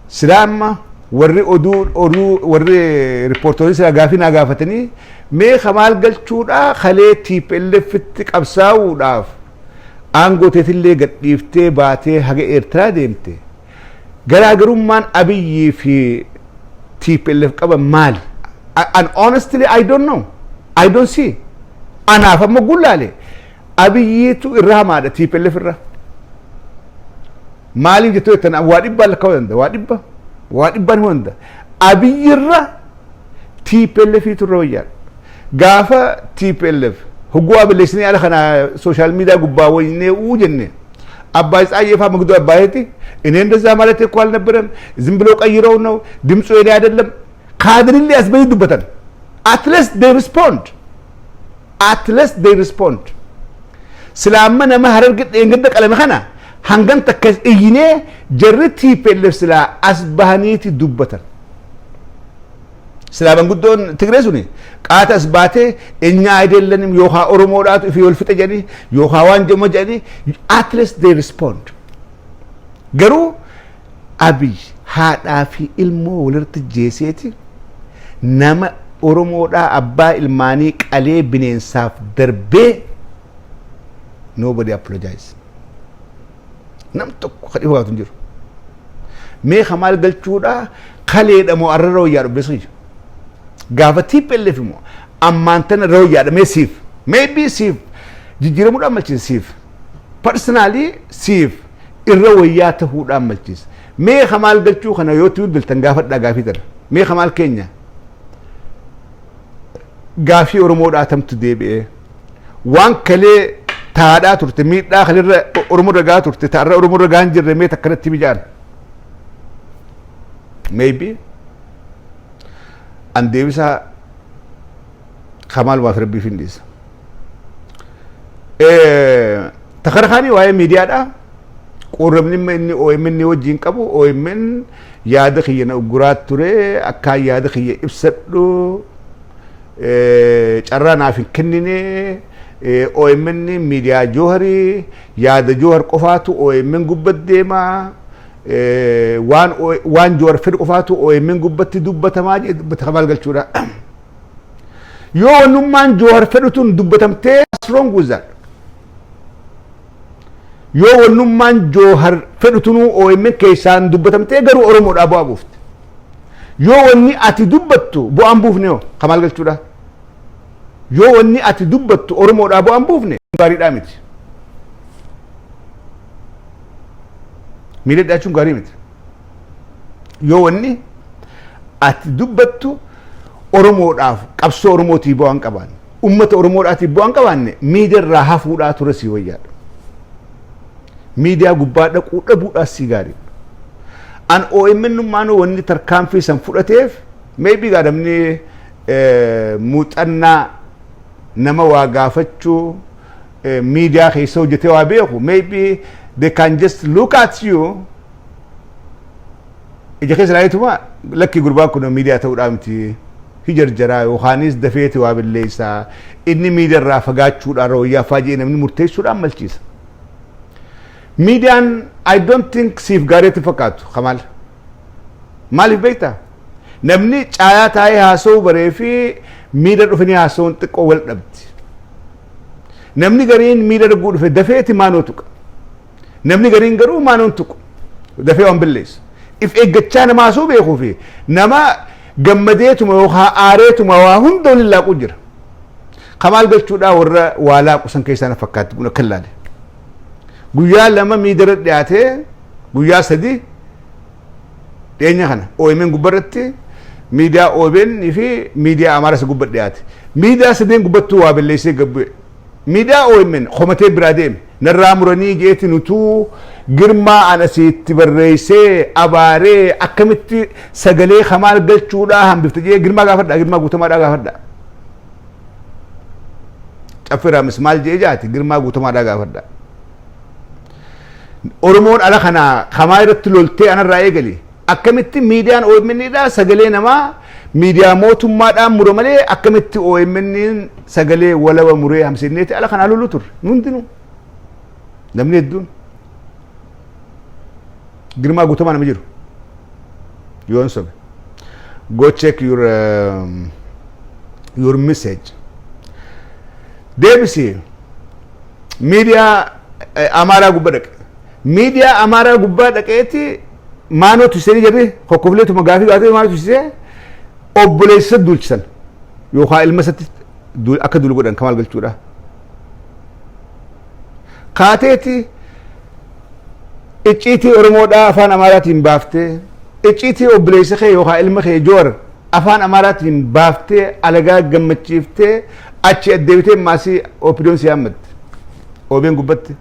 Silaa amma warri oduu warri reporteroonni silaa gaafii naa gaafatanii, mee Kamaal Galchuudhaa kalee TPLFitti qabsaa'uudhaaf aangoo teetillee gadhiiftee baatee haga Eertiraa deemte, garaagarummaan Abiyyii fi TPLF qaban maali? And honestly, I don't know. I don't see. Anaaf amma gullaale Abiyyiitu irra hamaadha TPLF irra. Maaliif jettoo jettan, waa dhibbaan lakkaa'uu danda'a. Waa dhibba. Waa dhibbaan himuu danda'a. Abiyyirra TPLFiitu irra wayyaadha. Gaafa TPLF hogguu waa balleessinee ala kana social media gubbaa waynee uu jenne, አባይ ፀሐዬ ፋ መግዶ አባይቲ እኔ እንደዛ ማለት እኮ አልነበረም፣ ዝም ብለው ቀይረው ነው፣ ድምፁ የኔ አይደለም ካድሪሌ አስበይ dubbatan. At least they respond, at least they respond. Sila amma nama Hararge dheengadda qalame kana hangan takka iyyinee jarri TPLF silaa as bahaniiti dubbatan. Silaa manguddoon Tigree suni qaata as baatee እኛ አይደለንም yookaan Oromoodhaatu ifii wal fixe jedhanii yookaan waan jedhamu jedhanii, at least they respond. Garuu Abiy haadhaa fi ilmoo walirratti jeeseeti nama Oromoodhaa abbaa ilmaanii qalee bineensaaf darbee, nobody apologize. Nam tokko kan dhifaatu hin jiru. Mee Kamaal Galchuudhaa kaleedha moo arra wayyaa dhubbeessa jiru. Gaafa TPLF immoo ammaan tana irra wayyaadha mee siif. Maybe siif jijjiiramuudhaan malchiisa siif. Personally siif irra wayyaa ta'uudhaan malchiisa. Mee Kamaal Galchuu kana yoo bilbiltan gaafadhaa gaafii tana. Mee Kamaal keenya gaafii Oromoodhaa tamtu deebi'ee waan kalee taadhaa turte, miidhaa kalirra Oromoo irra gahaa turte, taarra Oromoo irra gahaa hin jirre, mee takkanatti mijaan. Maybe an deebisaa Kamaal waaf rabbiif hin dhiisa. Takara kaanii waa'ee miidiyaadha. Quurramni inni OMN wajjin qabu, OMN yaada kiyya na ugguraa ture, akkaan yaada kiyya ibsadhu carraa naaf hin kennine. OMN miidiyaa Jooharii, yaada Joohar qofaatu OMN gubbat deema, waan Joohar fedhu qofaatu OMN gubbatti dubbatamaa jedhe dubbata Kamaal Galchuudha. Yoo wannummaan Joohar fedhu tun dubbatamtee, what's wrong with that? Yoo wannummaan Joohar fedhu tunuu OMN keessaan dubbatamtee garuu Oromoodhaa bu'aa buufte. Yoo wanni ati dubbattu bu'aan buufne hoo, Kamaal Galchuudha? Yoo wanni ati dubbattu Oromoodhaa bu'aan buufne, gaariidhaa miti. Miidhagdaa jechuun gaarii miti. Yoo wanni ati dubbattu Oromoodhaaf, qabsoo Oromootiif bu'aan qabaanne, ummata Oromoodhaatiif bu'aan qabaanne, miidiyaa hafuudhaa ture sii wayyaadha. Miidiyaa gubbaa dhaquu dhabuudhaas sii gaariidha. An OMN nummaanuu wanni tarkaanfii san fudhateef, maybe gaa namni muuxannaa nama waa gaafachuu miidiyaa keessa hojjetee waa beeku, maybe they can just look at you, ija keessa ilaaleetuma, lakki, gurbaan kun miidiyaa ta'uudhaa miti, hijarjaraa yookaanis dafeeti waa balleessaa, inni miidiyaa irraa fagaachuudhaan wayyaa jedhee namni murteessuudhaan malchiisa. Miidiyaan I don't think siif gaariitti fakkaatu, Kamaal. Maaliif beektaa? Namni caayaa taa'ee haasa'uu baree fi miidha dhufanii haasa'uun xiqqoo wal dhabdi. Namni gariin miidha dhuguu dhufe dafeeti maanoo tuqa. Namni gariin garuu maanoon tuqu. Dafee waan balleessu. If eeggachaa nama haasa'uu beekuu fi nama gammadeetuma yookaan aareetuma waa hunda waliin laaquu jira. Kamaal Galchuudhaa warra waa laaqu san keessaa na fakkaatti kun akka ilaale. Guyyaa 2 miidara dhiyaatee, guyyaa 3 dhiyeenya kana OMN gubbarratti, miidiyaa OBN fi miidiyaa Amaaraa isa gubba dhiyaate. Miidiyaa sadeen gubbattuu waa balleessee gabbu'e. Miidiyaa OMN komatee biraa deeme. Narraa muranii jeeti, nutuu Girmaa anasiitti barreessee abaaree akkamitti sagalee Kamaal Galchuudhaa hambifte jee. Girmaa gaafadhaa, Girmaa Guutamaadhaa gaafadhaa. Caffee maal jee jaati, Girmaa Guutamaadhaa gaafadhaa. Oromoon ala kanaa Kamaa irratti loltee anarraa eegali. Akkamitti miidiyaan OMN dha sagalee namaa miidiyaa mootummaadhaan mure malee, akkamitti OMN sagalee walaba muree hamsinneeti ala kanaa lollu turre nu hundinuu, namni hedduun. Girmaa Guutamaa nama jiru yoon sobe, go check your message. Deebisi, miidiyaa Amaaraa gubbaa dhaqe. Miidiyaa Amaaraa gubbaa dhaqeeti maanoo tusisanii jedhe, kokkofleetuma gaafii gaafii maanoo tusisee obboleessa duulchisan yookaan ilma isatti akka duulu godhan Kamaal Galchuudha. Kaateeti icciitii Oromoodhaa afaan Amaaraatiin baaftee, icciitii obboleessa kee yookaan ilma kee Joowar afaan Amaaraatiin baaftee, alagaa gammachiiftee, achi addeebitee maasii OPDOn si yaammatte OBN gubbatti.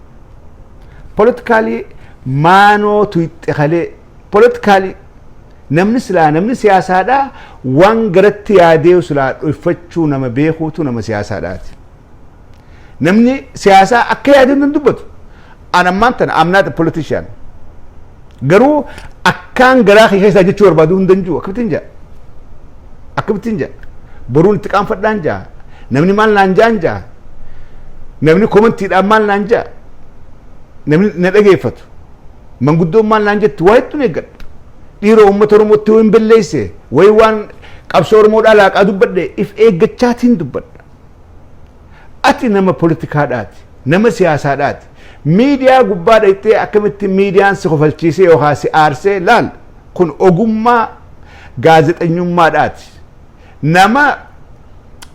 Politically maanoo tuyxe kalee. Politically namni silaa, namni siyaasaadhaa waan garatti yaadee silaa dhoyfachuu nama beekuutu nama siyaasaadhaati. Namni siyaasaa akka yaadee hin dubbatu. An ammaan tana I'm not a politician. Garuu akkaan garaa kee keessaa jechuu barbaadu hunda hin jiru, akkamittiin jaa? Akkamittiin jaa? Boruun itti qaanfadhaan jaa? Namni maal naan jaan jaa? Namni commentiidhaan maal naan jaa? Namni na dhageeffatu. Manguddoon maal naan jettu? Waa hedduun eeggadha. Dhiiroo, uummata Oromootti yoo hin balleesse wayi, waan qabsoo Oromoodhaa laaqaa dubbadhe, if eeggachaatiin dubbadha. Ati nama poolitikaadhaati, nama siyaasaadhaati. Miidiyaa gubbaa dhaqxee akkamitti miidiyaan si kofalchiisee yookaan si aarsee? Laal, kun ogummaa gaazexenyummaadhaati. Nama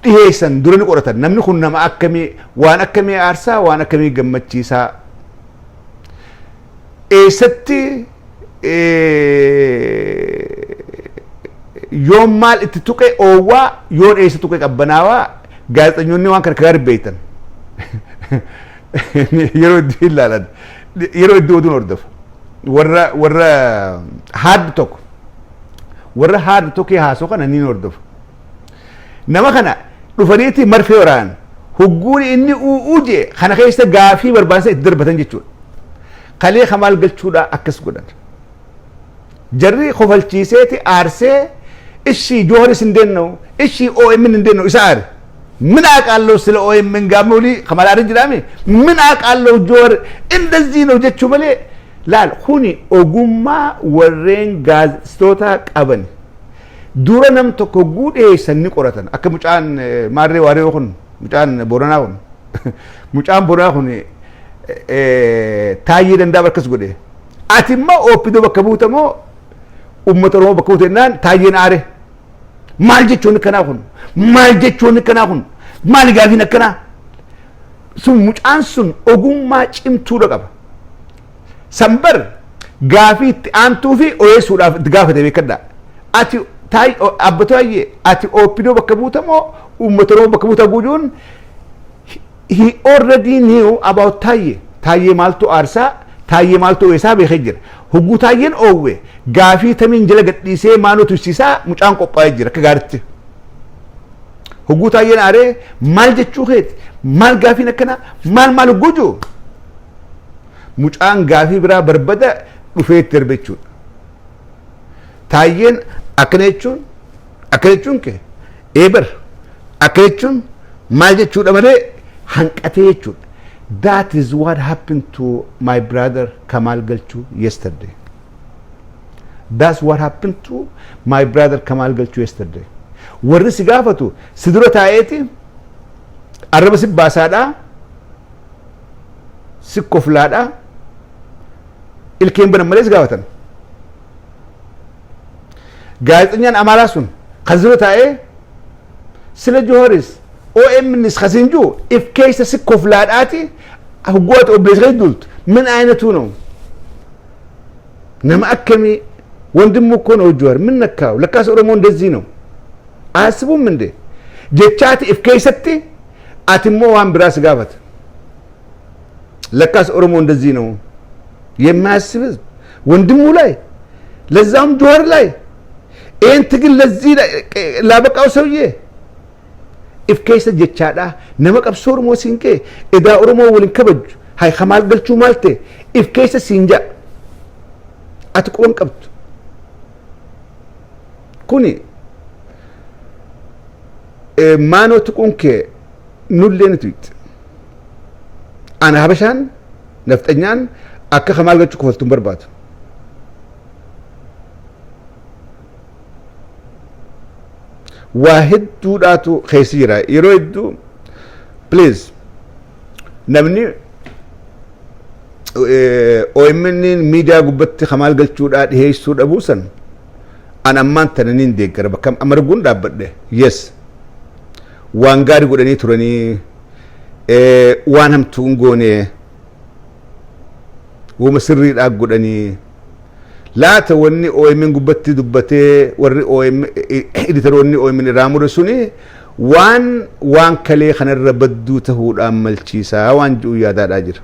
dhiheessan dura ni qoratan. Namni kun nama akkamii, waan akkamii aarsaa, waan akkamii gammachiisaa, eessatti yoon maal itti tuqe oowwaa, yoon eessa tuqe qabbanaawaa. Gaazexeessitoonni waan kana gaarii beektan yeroo itti ilaalan, yeroo itti oduun hordofu, warra haaddu tokko, warra haaddu tokko haasoo kana ni hordofu. Nama kana dhufaniiti marfee waraan hugguun inni u'uu jee kana keessa gaafii barbaachisaa itti darbatan jechuudha. Kalee Kamaal Galchuudhaa akkas godhan. Jarri kofalchiiseeti aarsee, ishii Jooharis hin deenna'u, ishii OMN hin deenna'u, isa aare. ምን አውቃለሁ ስለ OMN ጋሞሊ ከማል አረ ጅራሚ ምን አውቃለሁ ጆር እንደዚህ ነው jechuu malee. Laal, kuni ogummaa warreen gaazexeessitoota qaban. Dura nam tokko guudheessan ni qoratan. Akka mucaan maarree waaree kun, mucaan Boranaa kun, mucaan Boranaa kun Taayyee Danda'a akkas godhe. Ati immoo OPDO bakka buutamoo uummata Oromoo bakka buute jennaan Taayyeen aare. Maal jechuun akkanaa kun? Maal jechuun akkanaa kun? Maali gaafiin akkanaa? Sun mucaan sun ogummaa cimtuudha qaba. Sanbar gaafii itti aantuu fi oyeessuudhaaf itti gaafate beekadha. Ati abba Taayyee, ati OPDO bakka buutamoo uummata Oromoo bakka buuta guutuun, he already knew about Taayyee. Taayyee maaltu aarsaa, Taayyee maaltu oyeessaa beekee jira. Hogguu Taayyeen oowwe gaafii tamiin jala gadhiisee maaloo tursiisaa mucaan qophaa'ee jira akka gaaritti. Hogguu Taayyeen aaree, maal jechuu keeti, maal gaafiin akkanaa, maal maal hogguu jiru, mucaan gaafii biraa barbada dhufee itti darbe jechuudha. Taayyeen akkana jechuun, akkana jechuun kee eebar, akka jechuun maal jechuudha malee hanqatee jechuudha. That is what happened to my brother Kamal Galchu yesterday. That's what happened to my brother Kamal Galchu yesterday. Warri si gaafatu si dura taa'eeti arraba si baasaadhaa, si koflaadhaa, ilkeen banan malee si gaafatan. Gaazexenyaan Amaaraa sun kan dura taa'ee ስለ ጆሀሪስ OMNs kasiin jiru if keessa si koflaadhaati hoggoota obboleessa kee duultu ምን አይነቱ ነው? Nama akkamii? ወንድሙ እኮ ነው ጆሀር። ምን ነካው? ለካስ ኦሮሞ እንደዚህ ነው፣ አያስቡም እንዴ jechaati if keessatti ati immoo waan biraa si gaafata. ለካስ ኦሮሞ እንደዚህ ነው የማያስብ ህዝብ፣ ወንድሙ ላይ፣ ለዛውም ጆሀር ላይ፣ ይህን ትግል ለዚህ ላበቃው ሰውዬ if keessa jechaadha. Nama qabsoo Oromoo siin qee edaa Oromoo waliin kabaju hay Kamaal Galchuu maal ta'e if keessa siin ja'a, ati quban qabdu. Kuni maanoo tuquun kee nullee ni tuyxi. Ana Habashaan nafxanyaan akka kamaal galchuu kofaltu hin barbaadu. Waa hedduudhaatu keessa jira. Yeroo hedduu, please, namni OMN miidiyaa gubbatti kamaal galchuudhaa dhiheessuu dhabuu san an ammaan tana niin deeggara. Bakka amma arguun dhaabbadhe, yes, waan gaarii godhanii turanii, waan hamtuu hin goone, wama sirriidhaa godhanii. Laata wanni OMN gubbatti dubbatee warri OMN, editoroonni OMN irraa mure suni waan kalee kanarra badduu tahuudhaan malchiisaa waan ji'u yaadaadhaa jira.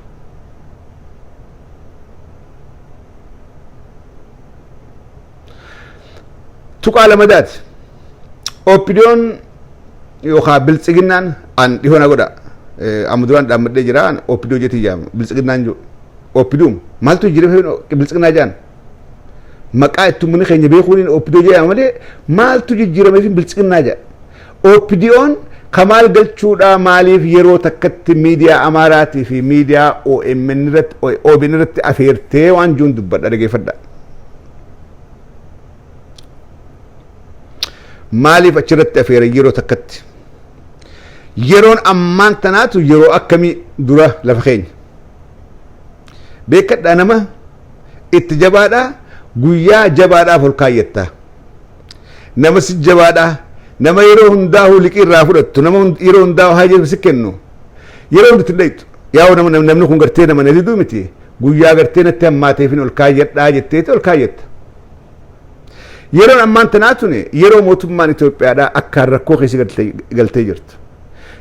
Tuqaa lamadaati. OPDOn yookaan Biltsiginnaan an dhihoo na godha. Amma duraan dhaammadhee jira, OPDO jeetii jaama Biltsiginnaan jiru. OPDOm maaltu jira Biltsiginnaa jaan? Maqaa itti uummanni keenya beekuun OPDO jedhama malee maaltu jijjiiramee fi Biltsiginnaa jedha? OPDOn kamaal galchuudhaa maaliif yeroo takkatti miidiyaa Amaaraatii fi miidiyaa OMN irratti, OBN irratti afeertee waan jiruun dubbadha, dhageeffadha. Maaliif achirratti afeere yeroo takkatti? Yeroon ammaan tanaatu yeroo akkamii dura lafa keenya? Beekadhaa, nama itti jabaadhaa, guyyaa jabaadhaaf ol kaayyatta. Nama si jabaadhaa, nama yeroo hundaa'uu liqii irraa fudhattu, nama yeroo hundaa'u haa si kennu, yeroo hundi itti dhayxu. Yaa nama, namni kun gartee nama na diduu miti, guyyaa gartee natti hammaateefin ol kaayyadhaa jetteeti ol kaayyatta. Yeroon ammaan tanaa tuni yeroo mootummaan Itoophiyaadhaa akkaan rakkoo keessa galtee jirtu.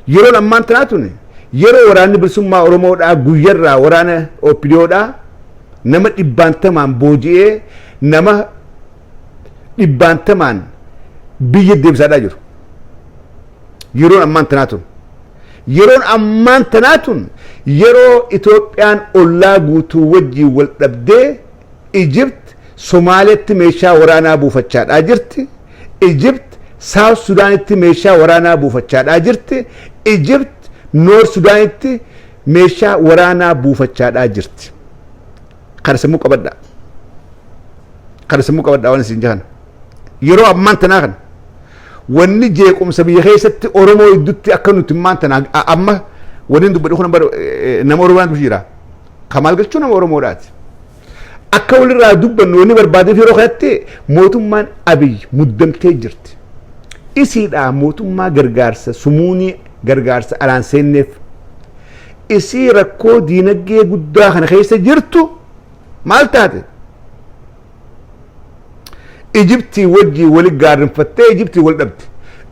Yeroon ammaan tanaa tuni yeroo waraanni bilisummaa Oromoodhaa guyyarraa waraana OPDOdhaa nama dhibbaantamaan booji'ee, nama dhibbaantamaan biyya deebisaadhaa jiru. Yeroon ammaan tanaa tun. Yeroon ammaan tanaa tun yeroo Itoophiyaan ollaa guutuu wajjin wal dhabdee, Ijipt Somaaliyaatti meeshaa waraanaa buufachaadhaa jirti. Ijipt South Sudaanitti meeshaa waraanaa buufachaadhaa jirti. Ijipt North Sudaanitti meeshaa waraanaa buufachaadhaa jirti. Kana sammuu qabadhaa. Kana sammuu qabadhaa waan isin jahan. Yeroo ammaan tanaa kana wanni jeequmsa biyya keessatti Oromoo gidduutti akka nuti ammaan tanaa amma wanni dubbadhu kun nama Oromoo jira. Kamaal galchuu nama Oromoodhaati. Akka walirraa dubbannu wanni barbaadeef yeroo kanatti mootummaan Abiy muddamtee jirti. Isiidhaa mootummaa gargaarsa sumuunii gargaarsa alaan seenneef, isii rakkoo diinagdee guddaa kana keessa jirtu maal taate? Ijiptii wajjii wali gaarrinfattee Ijiptii wal dhabde.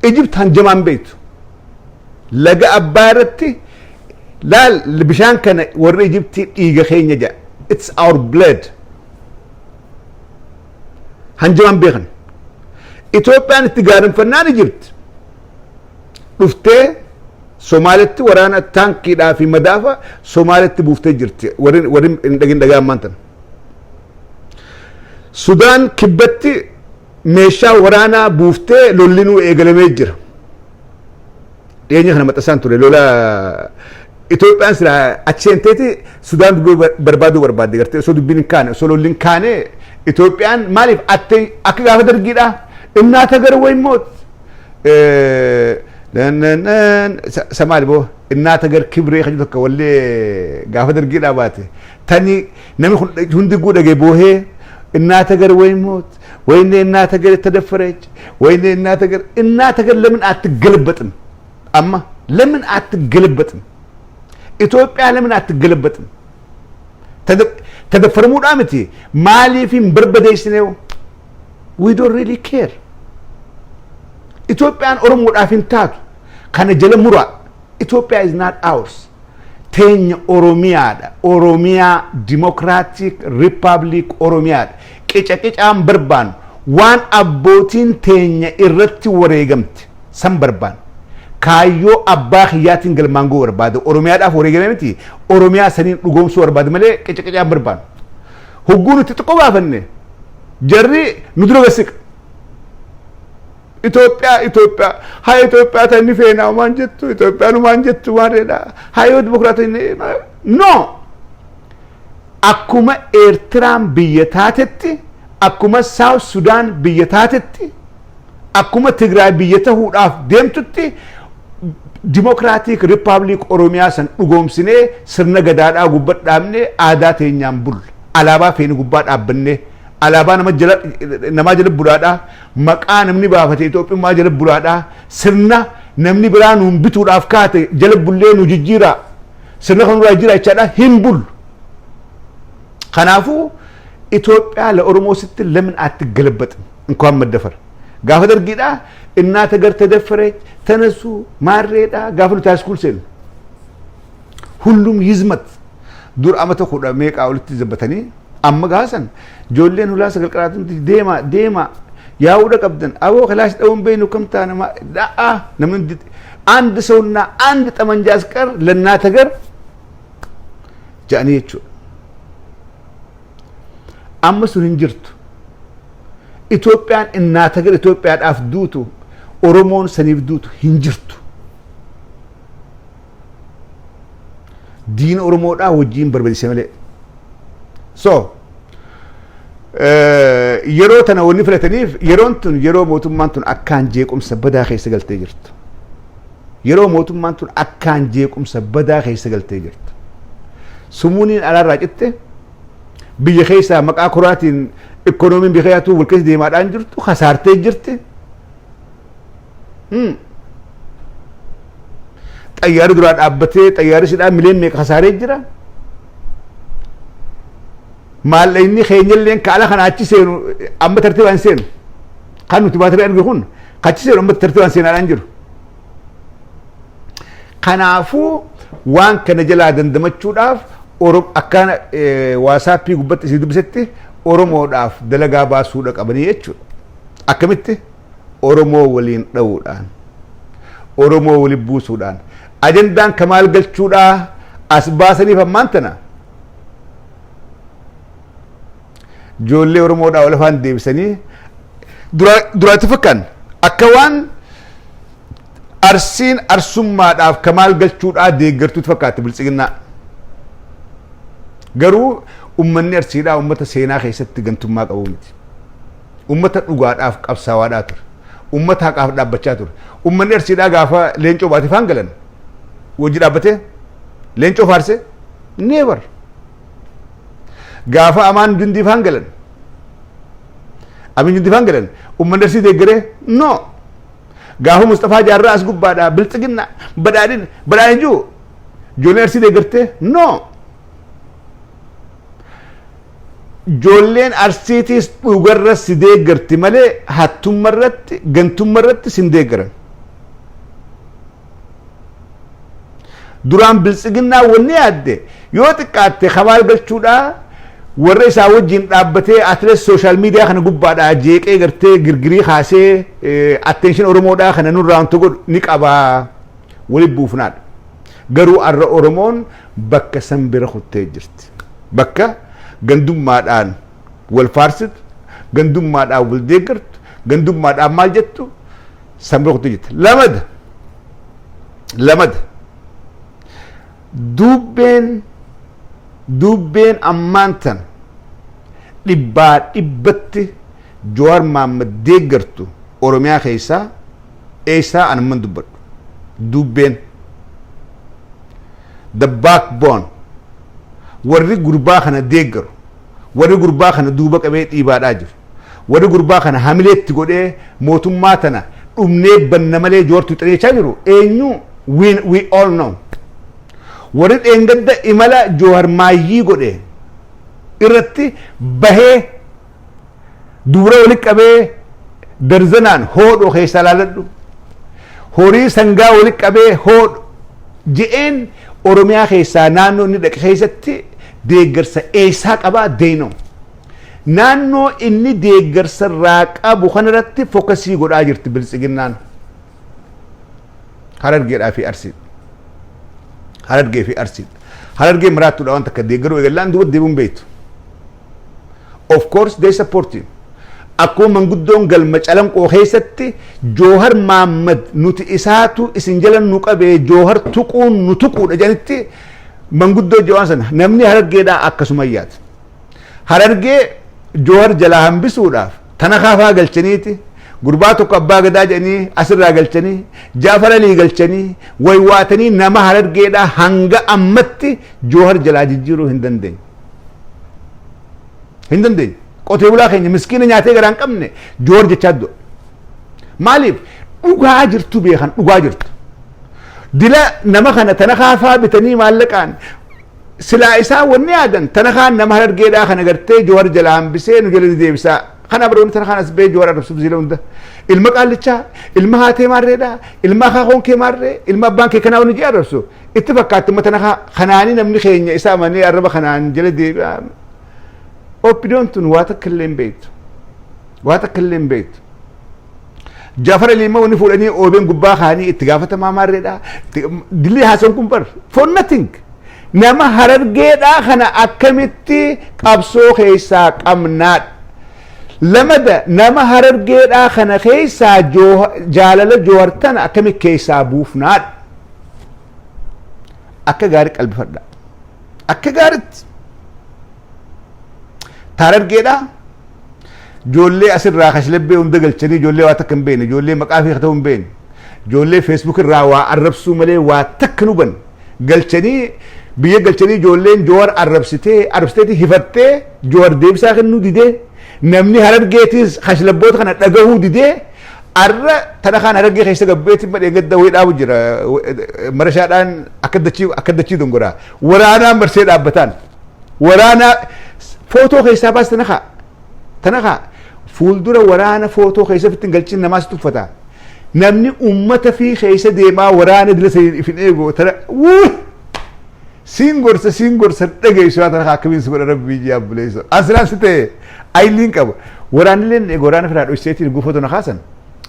Ijipt hanjamaan beektu. Laga Abbaa irratti laal, bishaan kana warri Ijiptii dhiiga keenya jedha. It's our blood. Hanjamaan beekan. Itoophiyaan itti gaarrinfannaan Ijipt dhuftee Somaalitti waraana taankiidhaa fi madaafa Somaalitti buuftee jirti. Warri hin dhagin dhagaa ammaan tana. Sudaan kibbatti meeshaa waraanaa buuftee lollinuu eegalamee jira. Dhiyeenya kana maxxansaan ture, lola Itoophiyaan silaa achi seenteeti Sudaan dubbii barbaaduu barbaadde, gartee osoo dubbiin hin kaane, osoo lolli hin kaane, Itoophiyaan maaliif atte akka gaafa dargiidha እናት ሀገር ወይ ሞት samaali boo እናት ሀገር ክብሬ kan tokko wallee gaafa dargiidhaa baate tani namni hundi guu dhagee boohee እናት ሀገር ወይ ሞት፣ ወይኔ እናት ሀገር ተደፈረች፣ ወይኔ እናት ሀገር። እናት ሀገር ለምን አትገለበጥም? አማ ለምን አትገለበጥም? ኢትዮጵያ ለምን አትገለበጥም? ተደፈርሙudha miti, maaliif hin barbadeessinew? We don't really care. Itoophiyaan Oromoodhaaf hin taatu. Kana jala muraa. Itoophiyaa is not ours. Teenya Oromiyaadha. Oromiyaa, Democratic Republic Oromiyaadha. Qica qicaan barbaannu, waan abbootiin teenya irratti wareegamte san barbaannu. Kaayyoo abbaa kiyyaatiin galmaan ga'uu barbaada. Oromiyaadhaaf wareegame miti, Oromiyaa saniin dhugoomsuu barbaada malee qica qicaan barbaannu. Hogguu nuti xiqqoo baafanne jarri nu dura gasiqa. Itoophiyaa, Itoophiyaa haa Itoophiyaa tan inni feenaa waan jettu, Itoophiyaan waan jettu waan reedha haa yoo dimokiraata inni no. Akkuma Eertiraan biyya taatetti, akkuma South Sudan biyya taatetti, akkuma Tigraay biyya tahuudhaaf deemtutti, Democratic Republic Oromiyaa san dhugoomsinee, sirna gadaadhaa gubbaa dhaabnee, aadaa teenyaan bulla, alaabaa feene gubbaa dhaabbannee, alaabaa nama jala namaa jala bulaadhaa, maqaa namni baafate Itoophiyummaa jala bulaadhaa, sirna namni biraa nuun bituudhaaf kaate jala bullee nu jijjiiraa, sirna kan nurraa jira jechaadha hin bullu. Kanaafuu ኢትዮጵያ ለኦሮሞ ስትል ለምን አትገለበጥም? እንኳን መደፈር gaafa dargiidha እናት ሀገር ተደፈረች ተነሱ ማሬዳ gaafa nuti high school seenu ሁሉም ይዝመት dur amata 10 meeqaa olitti zabbatanii amma gaasan ijoolleen hulaa sagal qaraatumti deema deema yaa'uudha qabdan aboo kalaash dha'uun beeynu kam taana dha'a namni አንድ ሰውና አንድ ጠመንጃ አስቀር ለእናት ሀገር jedhanii jechuudha. Amma sun hin jirtu. Itoophiyaan እናት ሀገር Itoophiyaadhaaf duutu, Oromoon saniif duutu hin jirtu. Diina Oromoodhaa wajjiin barbaachise malee. So yeroo tana wanni filataniif yeroon tun yeroo mootummaan tun akkaan jeequmsa badaa keessa galtee jirtu. Yeroo mootummaan tun akkaan jeequmsa badaa keessa galtee jirtu. Sumuuniin alaarraa citte, biyya keessaa maqaa koraatiin ikkonoomiin biyya keessaatu wal keessa deemaadhaan jirtu kasaartee jirti. Xayyaarri duraa dhaabbatee xayyaarri sidhaa mileen meeqa kasaaree jira. Maallaqni keenyalleen ka ala kana achi seenu amma tartiibaan seenu. Kan nuti baatirii argu kun achi seenu amma tartiibaan seenaadhaan jiru. Kanaafuu waan kana jalaa dandamachuudhaaf akkaan WhatsAppii gubbatti isii dubbisetti Oromoodhaaf dalagaa baasuudha qabanii jechuudha. Akkamitti? Oromoo waliin dha'uudhaan, Oromoo waliin buusuudhaan, ajandaan kamaal galchuudhaa as baasaniif ammaan tana ijoollee Oromoodhaa wal afaan deebisanii duraatti fakkaan akka waan Arsiin arsummaadhaaf kamaal galchuudhaa deeggartuutu fakkaatti biltsiginnaa. Garuu ummanni Arsiidhaa ummata seenaa keessatti gantummaa qabu miti. Ummata dhugaadhaaf qabsaawaadhaa ture. Ummata haqaaf dhaabbachaa ture. Ummanni Arsiidhaa gaafa Leencoo baatee faan galan wajji dhaabbatee Leencoo faarse? Never. Gaafa Amaan Jundii faan galan, Amin Jundii faan galan, ummanni Arsii deeggaree? No. Gaafa Mustafaa Jaarraa as gubbaadhaa biltsiginna badhaadhin badhaadhin jiru ijoolleen Arsii deeggartee? No. Ijoolleen Arsiitiis dhugarra si deeggarti malee hattummarratti gantummarratti sin deeggaran. Duraan biltsiginnaa wanni yaadde yoo xiqqaatte kabaal galchuudhaa warra isaa wajjin dhaabbatee atleast social media kana gubbaadhaa jeeqee gartee girgirii kaasee attention Oromoodhaa kana nurraa wanta godhu ni qabaa walitti buufnaadha. Garuu arra Oromoon bakka san bira kuttee jirti. Bakka gandummaadhaan wal faarsitu, gandummaadhaan wal deeggartu, gandummaadhaan maal jettu san bira kuttee jirti. Lamada. Lamada. Dubbeen ammaan tan dhibbaa dhibbatti Jawaar Mahaammad deeggartu Oromiyaa keessaa eessaa anamman dubbadhu. Dubbeen the backbone warri gurbaa kana deeggaru, warri gurbaa kana duuba qabee dhiibaadhaa jiru, warri gurbaa kana hamileetti godhee mootummaa tana dhumnee banna malee Jawaartu xaneechaa jiru eenyu? We all know. Warri dheengadda imala Jawar maayyii godhe irratti bahee dubra walitti qabee darzanaan hoodho keessaa laaladhu, horii sangaa walitti qabee hoodho je'een Oromiyaa keessaa naannoo inni dhaqe keessatti deeggarsa eessaa qabaa deeno. Naannoo inni deeggarsa irraa qabu kanarratti focusii godhaa jirti biltsiginnaan. Harargeedhaa fi Arsii. Harargee fi Arsii. Harargee maraattuudha waan takka deeggaruu eegallaan duuba deebiin beektu. Of course they support him. Akkuma manguddoon galma Calanqoo keessatti Joohar Maammad nuti isaatu isin jala nu qabee, Joohar tuquun nu tuquudha jedhanitti, manguddoo jawaan sana namni Harargeedhaa akkasuma yaada. Harargee Joohar jalaa hambisuudhaaf tana kaafaa galchaniiti, gurbaa tokko abbaa gadaa jedhanii asirraa galchanii, Jaafar Alii galchanii waywaatanii, nama Harargeedhaa hanga ammatti Joohar jalaa jijjiiruu hin dandeenye. Hin dandeenye. Qotee bulaa keenya miskiina nyaatee garaa hin qabne Joohar jechaa du'a. Maaliif? Dhugaa jirtu beekan, dhugaa jirtu. Dila nama kana tana kaafaa bitanii maallaqaan silaa isaa wanni yaadan tana kaan nama Harargeedhaa kana gartee Joohar jalaa hambisee nu jala deebisaa. Kana baroonni tana kaan as ba'ee Joohar arrabsuuf zila hunda. Ilma qaallichaa, ilma haatee maarreedhaa, ilma akaakoon kee maarree, ilma abbaan kee kanaa wanni jee arrabsu. Itti fakkaatti amma tana kanaanii namni keenya isa amanee arraba kanaan jala deebi'a. OPDOn tun waa takka illee hin beektu. Waa takka illee hin beektu. Jaafar Alii immoo wanni fuudhanii OBN gubbaa kaanii itti gaafatamaa maarreedha. Dilli haasawan kun bar for nothing. Nama Harargeedhaa kana akkamitti qabsoo keessaa qabnaadha. Lamada, nama Harargeedhaa kana keessaa jaalala Joohar tana akkamitti keessaa buufnaadha. Akka gaarii qalbifadha. Akka gaariitti. Harargeedhaa ijoollee asirraa kashlabbee hunda galchanii, ijoollee waa takka hin beekne, ijoollee maqaa fi ta'uu hin beekne, ijoollee Facebook irraa waa arrabsuu malee waa takka nu ban galchanii, biyya galchanii, ijoolleen Joowar arrabsitee arrabsiteeti hifattee Joowar deebisaa kennuu didee, namni Harargeetis kashlabboota kana dhagahuu didee, arra tana kaan Harargee keessa gabbeetti madhee gadda wayii dhaabu jira. Marashaadhaan akka dachii dongoraa waraanaan marsee dhaabbataan waraanaa footoo keessaa baas tana kaa tana kaa fuuldura waraana footoo keessa ofitti hin galchin, namaas tuffata. Namni ummata fi keessa deemaa waraana dila saniin ifin eegu tana wuu siin gorsa, siin gorsa dhageessu haa tana akkamiin si godha rabbii ji'a abbuleessa. Asiraan si ta'e ayiliin qaba. Waraanilleen eegu waraana firaa dhoyseetiin gufatu na kaasan.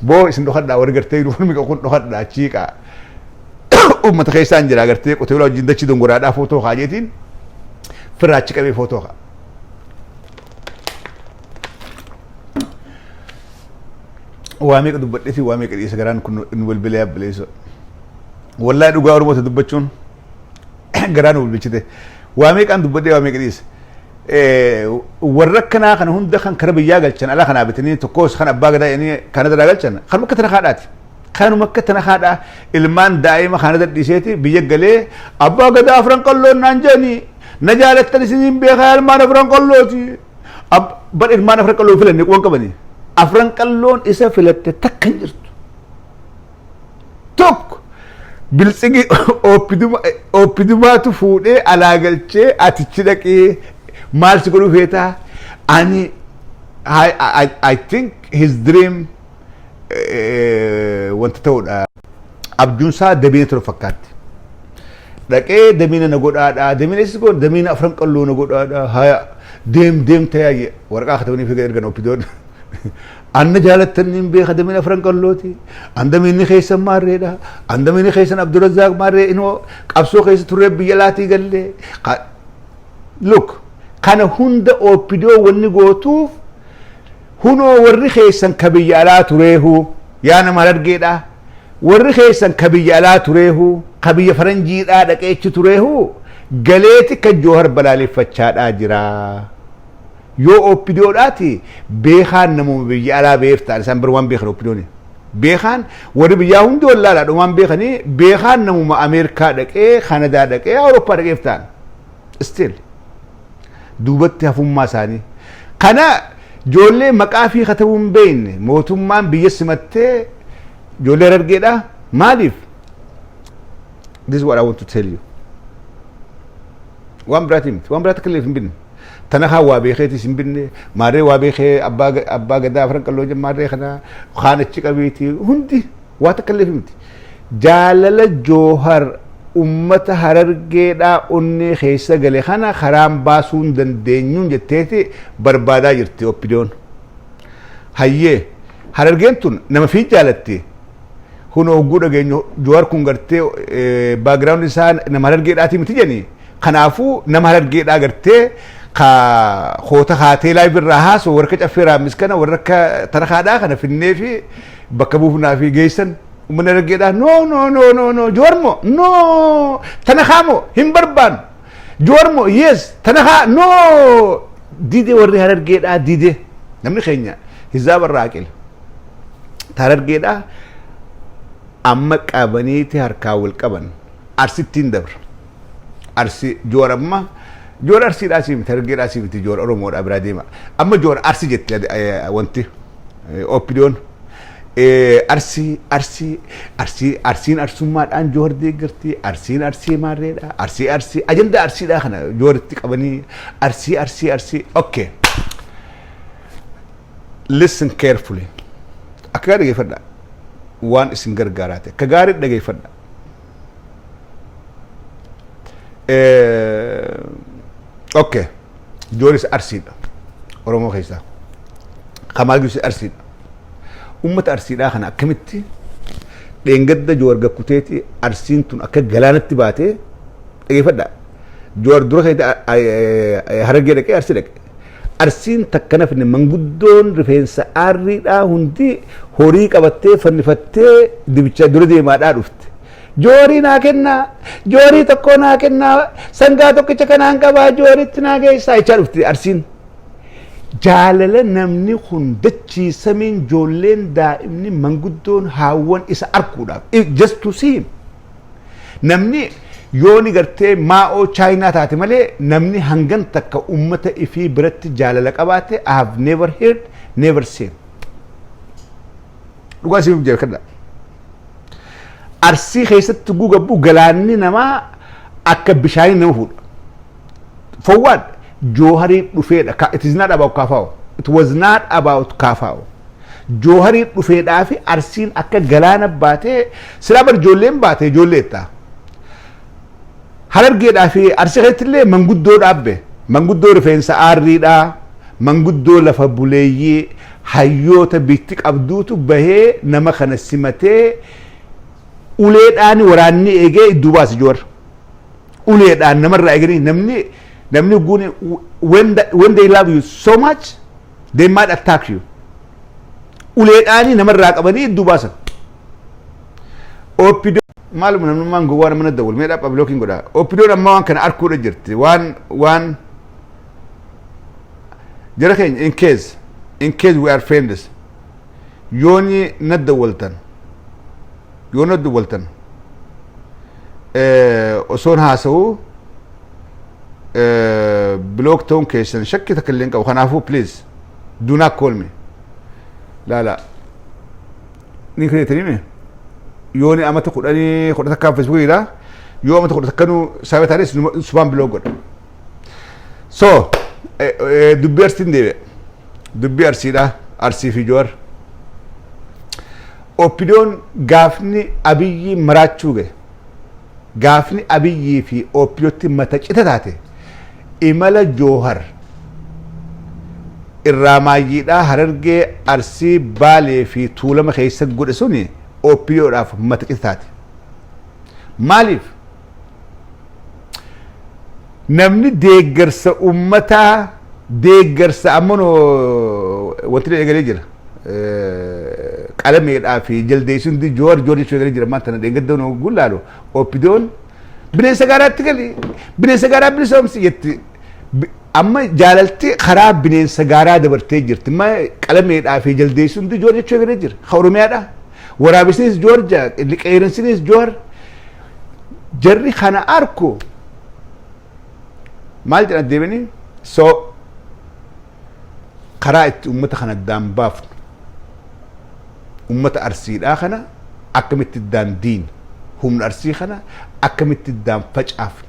Boo isin dhokadhaa, warri gartee uniformii qabu kun dhokadhaa chiiqaa. Ummata keessaan jira gartee qotee bulaa wajjin dachii dongoraadhaa footoo kaajeetiin firraa achi qabee footoo kaa. Waa meeqa dubbadheeti, waa meeqa dhiisa, garaan kun nu bilbilee abbileessa. Wallaahi dhugaa Oromoota dubbachuun garaa nu bilbilchite. Waa meeqaan dubbadhee, waa meeqa dhiisa. Warra akkanaa kana hunda kan kara biyyaa galchan, ala kanaa bitanii, tokkos kan abbaa gadaa jedhanii kana daraa galchan, kanuma akka tana haadhaati. Kanuma akka tana haadhaa ilmaan daa'ima kana dadhiiseeti biyya galee abbaa gadaa Afran Qalloon naan jedhanii na jaalattan isiniin beekaa, ilmaan Afran Qallooti. Bar ilmaan Afran Qalloo filanne quban qabanii. Afran Qalloon isa filatte takka hin jirtu. Tokko biltsigi ooppidumaatu fuudhee alaa galchee atichi dhaqee maal si godhuu feetaa? Ani I think his dream wanta ta'uudha. Abjuunsaa damiina ture fakkaatti. Dhaqee damiina na godhaadha. Damiina isis godhu, damiina Afran Qalloo na godhaadha. Haya, deem deem tayaa waraqaa katabanii fi ergan OPDOn. Anna jaalattan hin beeka, damiina Afran Qallooti. An damiinni keessan maarreedha. An damiinni keessan Abdurrazzaaq maarree inoo qabsoo keessa turre biyya laatii gallee. Look, kana hunda OPDO wanni gootuuf hunoo warri keessan ka biyya alaa tureehu, yaa nama Harargeedha. Warri keessan ka biyya alaa tureehu, ka biyya faranjiidhaa dhaqeechi tureehu galeeti kan Joohar balaaleffachaadhaa jira. Yoo OPDOdhaati beekaan namuma biyya alaa beektaan isaan bir waan beekan OPDOni. Beekaan warri biyyaa hundi wallaalaa dhumaan beekanii, beekaan namuma Ameerikaa dhaqee, Kanadaa dhaqee, Awurooppaa dhaqeef ta'an. Still duubatti hafummaa isaanii. Kana ijoollee maqaa fi katabuu hin beekne mootummaan biyya simattee ijoollee Harargeedha. Maaliif? This is what I want to tell you. Waan biraatii miti. Waan biraatti akka illee hin binne. Tana kaan waa beekeetis hin binne. Maarree waa beekee abbaa gadaa Afran Qalloo jedhan maarree kana kaan achi qabeeti hundi waa takka illee miti. Jaalala Joohar ummata Harargeedhaa onnee keessa gale kana karaan baasuu hin dandeenyuun jetteeti barbaadaa jirti OPDOn. Hayyee, Harargeen tun nama fi jaalatti. Kun hogguu dhageenyu Joowar kun gartee background isaa nama Harargeedhaati miti jedhani. Kanaafuu nama Harargeedhaa gartee Ka koota haatee live irraa haasu warra Caffee Raammis kana, warra akka Tarakaadhaa kana finnee fi bakka buufnaa fi geessan. Uummanni Harargeedhaa, "No, no, no, no, no, Joormoo no, Tanakaamoo hin barbaannu. Joormoo yes, Tanakaa no." Dide warri Harargeedhaa, dide. Namni keenya hizaaba irraa aqila. Harargeedhaa amma qabaniiti harkaa wal qaban. Arsittiin dabra. Arsi Joor amma Joor Arsiidhaa sii miti, Harargeedhaa sii miti, Joor Oromoodhaa biraa deema. Amma Joor Arsi jetti wanti OPDOn. Arsii, Arsii, Arsii, Arsiin Arsummaadhaan Joor deeggarti, Arsiin Arsii maarreedha, Arsii, Arsii, ajandaa Arsiidhaa kana Jooritti qabanii Arsii, Arsii, Arsii. Okay. Listen carefully. Akka gaarii dhageeffadha. Waan isin gargaaraate. Akka gaarii dhageeffadha. Okay. Jooris Arsiidha. Oromoo keessaa. Kamaal Gibsi Arsiidha. Uummata Arsiidhaa kana akkamitti dheengadda Joowar gakkuteeti Arsiin tun akka galaanatti baatee dhageeffadha. Joowar dura keessa Harargee dhaqee Arsii dhaqe. Arsiin takka nafne, manguddoon rifeensa aarriidhaa hundi horii qabattee fannifattee dibicha dura deemaadhaa dhufte. "Joorii naa kennaa, joorii tokko naa kennaa, sangaa tokkicha kanaan qabaa, jooritti naa geessaa" jechaa dhufte Arsiin. Jaalala namni kun dachii samiin ijoolleen, daa'imni, manguddoon, haawwan isa arkuudhaaf, just to see him. Namni yooni gartee Maa'oo Chaayinaa taate malee namni hangan takka ummata ifii biratti jaalala qabaate I have never heard, never seen. Dhugaa siif jedha. Arsii keessatti gugabbu galaanni namaa akka bishaanii nama fuudha. For what? Jooharii dhufeedha. It is not about Kaafa'o. It was not about Kaafa'o. Jooharii dhufeedhaa fi Arsiin akka galaana baatee silaa bar ijoolleen baatee ijoolleetta. Harargeedhaa fi Arsii keessatti illee manguddoo dhaabbe. Manguddoo rifeensa aarriidhaa, manguddoo lafa buleeyyii, hayyoota biitti qabduutu bahee nama kana simatee uleedhaan waraanni eegee iddoo baase Joowar. Uleedhaan namarraa eeganii namni guuni when they love you so much, they might attack you. Uleedhaanii namarraa qabanii iddoo baasan. OPDO maaluma namnummaan gowwaa nama dawwal mee dhapha blocking godha. OPDOon amma waan kana arkuudha jirti, waan jara keenya. In case we are friends, yooni na dawwaltan, yoo na dawwaltan osoon haasa'u block ta'uun keessan shakki takka illee hin qabu. Kanaafuu please do not call me. Laala ni kireetanii mee yooni amata 11 11 Facebookiidha, yoo amata 11nuu saaba taanes subaan block godha. So dubbii Arsiin deebi'e, dubbii Arsiidha, Arsii fi Joowar. OPDOn gaafni Abiyyi maraachuu gahe, gaafni Abiyyii fi OPDOtti mata cita taate, imala Joohar irraa maayyiidhaa Harargee, Arsii, Baalee fi Tuulama keessa godhe suni OPDOdhaaf mata cita taate. Maaliif? Namni deeggarsa ummataa deeggarsa ammoo wanti eegalee jira. Qalameedhaa fi jaldeessuun Joowar Joowar jechuu eegalee jira. Maanta na dheengadda nu gullaalu OPDOn "Bineensa gaaraatti gali, bineensa gaaraa bilisoomsi" jetti. Amma jaalalti karaa bineensa gaaraa dabartee jirti. Ma qalameedhaa fi jaldeessuun Joowar jechuu eegalee jira. Ka Oromiyaadha. Waraabesnis Joowar, qeerransinis Joowar. Jarri kana arku maal jedhan deemanii? So karaa itti ummata kana addaan baafnu, ummata Arsiidhaa kana akkamitti iddaan diin humna Arsii kana akkamitti iddaan facaafnu,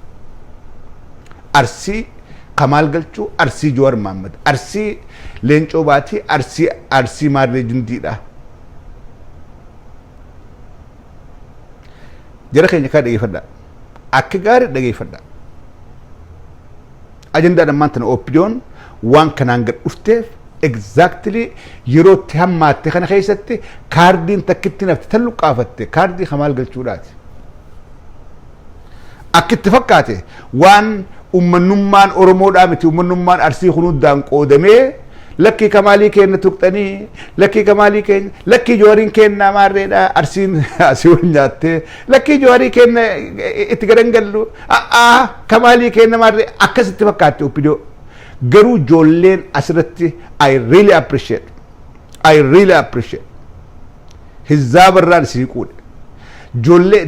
Arsii Kamaal Galchuu, Arsii Joowar Mahaammad, Arsii Leencoo Baatii, Arsii Maarree Jundiidha. Jara keenya kaa dhageeffadha. Akka gaarii dhageeffadha. Ajandaan ammaan tana OPDOn waan kanaan gad dhufteef exactly yeroo itti hammaatte kana keessatti kaardiin takkitti nafti tan luqqaafatte kaardii Kamaal Galchuudhaati. Akka itti fakkaate waan Ummannummaan Oromoodhaa miti, ummannummaan Arsii kunuuddaan qoodamee, lakkii Kamaalii keenna tuqxanii, lakkii Kamaalii keenya, lakkii Joowariin keenna maarreedha, Arsiin asii wal nyaattee, lakkii Joowarii keenna itti gadangallu, a'aa Kamaalii keenna maarree, akkasitti fakkaatti OPDO. Garuu ijoolleen asirratti I really appreciate, I really appreciate, hizzaaba irraan isinii quudhe. Ijoollee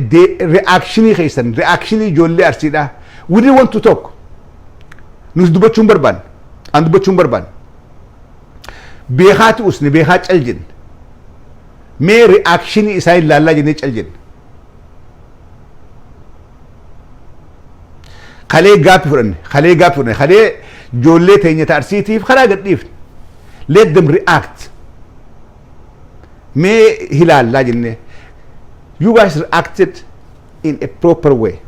reaction keessan, reaction ijoollee Arsiidhaa. We didn't want to talk. Nus dubbachuu hin barbaanne. An dubbachuu hin barbaanne. Beekaati usne, beekaa cal jenne. Mee reaction isaa ilaallaa jennee cal jenne. Kalee gaappi fudhanne, kalee gaappi fudhanne, kalee ijoollee teenya ta Arsiitiif karaa gad dhiifne. Let them react. Mee ilaallaa jennee. You guys reacted in a proper way.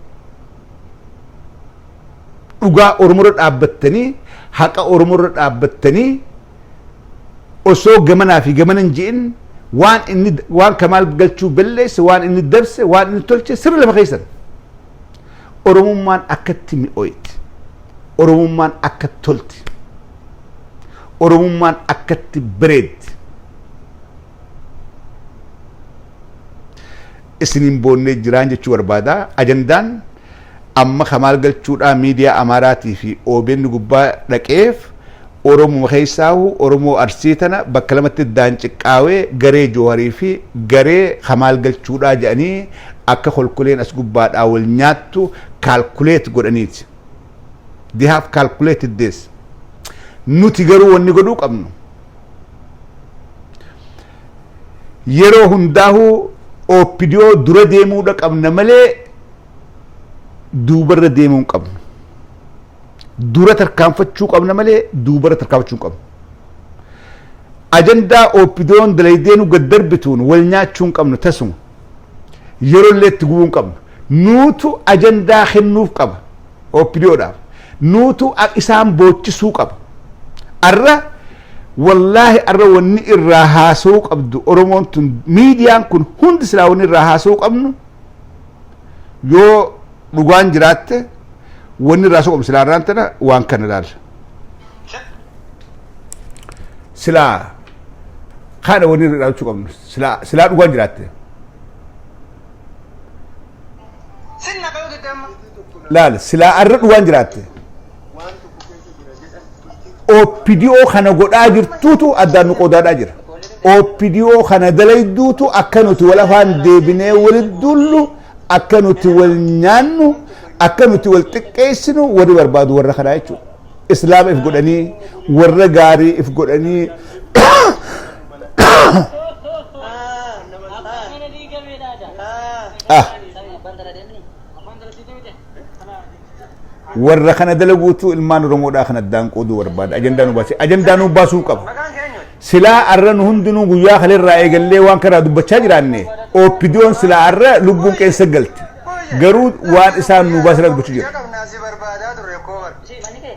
Dhugaa Oromoorra dhaabbattanii, haqa Oromoorra dhaabbattanii, osoo gamanaa fi gamana hin je'in, waan inni, waan Kamaal Galchuu balleesse, waan inni dabse, waan inni tolche sirri lafa keessan. Oromummaan akkatti mi'ooyti. Oromummaan akkatti tolti. Oromummaan akkatti bareeddi. Isiniin boonnee jiraan jechuu barbaada. Ajandaan amma Kamaal Galchuudhaa miidiyaa Amaaraatii fi OBN gubbaa dhaqeef Oromoo keessaahu Oromoo Arsii tana bakka lamatti daanciqqaawee, garee Jooharii fi garee Kamaal Galchuudhaa jedhanii akka kolkoleen as gubbaadhaa wal nyaattu calculate godhaniiti. They have calculated this. Nuti garuu wanni godhuu qabnu, yeroo hundaa'uu OPDO dura deemuudha qabna malee duubarra deemuu hin qabnu. Dura tarkaanfachuu qabna malee duubarra tarkaanfachuu hin qabnu. Ajandaa OPDO'n dalaydee nu gad darbituun wal nyaachuu hin qabnu tasuma. Yeroo illee itti gubuu hin qabnu. Nuutu ajandaa kennuuf qaba OPDOdhaaf. Nuutu isaan boochisuu qaba. Arra wallaahi arra wanni irraa haasa'uu qabdu Oromoon tun, miidiyaan kun hundi, silaa wanni irraa haasa'uu qabnu, yoo dhugaan jiraatte, wanni irraa haasa'uu qabnu silaa irraan tana waan kana ilaalla. Silaa kana wanni irraa haasa'uu qabnu silaa dhugaan jiraatte. Sinna qabu didamma. Laal, silaa arra dhugaan jiraatte. OPDO kana godhaa jirtuutu addaan nu qoodaadhaa jira. OPDO kana dalayduutu akka nuti wal afaan deebinee walit dullu, akka nuti wal nyaannu, akka nuti wal xiqqeessinu warri barbaadu warra kanaa jechuudha. Islaama if godhanii, warra gaarii if godhanii. Warra kana dalaguutu ilmaan Oromoodhaa kan addaan qooduu barbaada. Ajandaa nu baase. Ajandaa nu baasuu qaba. Maqaan keenya. Silaa arra nu hundinuu guyyaa kalirraa eegallee waan kanaa dubbachaa jiraanne, OPDO'n silaa arra lubbuun qeensa galti. Garuu waan isaan nu baasan dubbachuu jira. Qabnaa si barbaadaa turre koo bar. Manni kee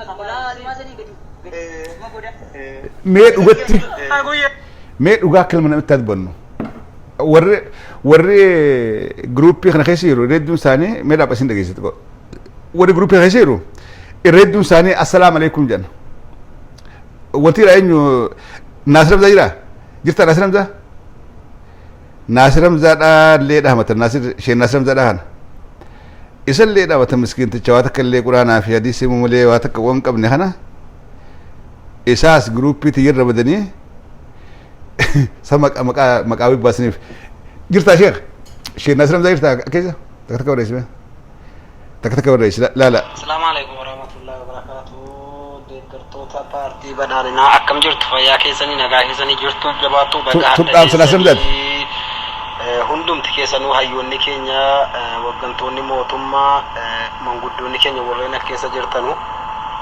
kakolaa diimaa sanii gadi. Gadi. Gooda. Mee dhugatti, mee dhugaa akka ilma namitti dubbannu. Warri groupii kana keessa jiru hedduun isaanii, mee dhaabba isin dhageessitu. Warri groupii kana keessa jiru hedduun isaanii assalaamu alaikum jedhan. Wanti jira eenyu? Naasir Hamzaa jira? Jirta Naasir Hamzaa? Naasir Hamzaadhaa illee dhahamatan. Naasir isheen Naasir Hamzaadhaa kana. Isa illee dhaabatan, miskiinticha waa takka illee quraanaa fi hadiisii malee waa takka waan qabne kana isaas groupii tiyyarra badanii sa maqaa maqaa maqaa baasaniif. Jirtaa sheekh? Sheekh Naasir Hamzaa jirtaa keessa? Takka takka barreessime. Takka takka barreessi laala. Asalaamu alaikum warahmatullahi wabarakatuh. Deeggartoota Paartii Badhaadhinaa, akkam jirtu? Fayyaa keessanii, nagaa keessanii jirtu? Jabaattu bagaa. Tun dhaamsa Naasir Hamzaati. Hundumti keessanuu, hayyoonni keenya, hooggantoonni mootummaa, manguddoonni keenya warreen as keessa jirtanu,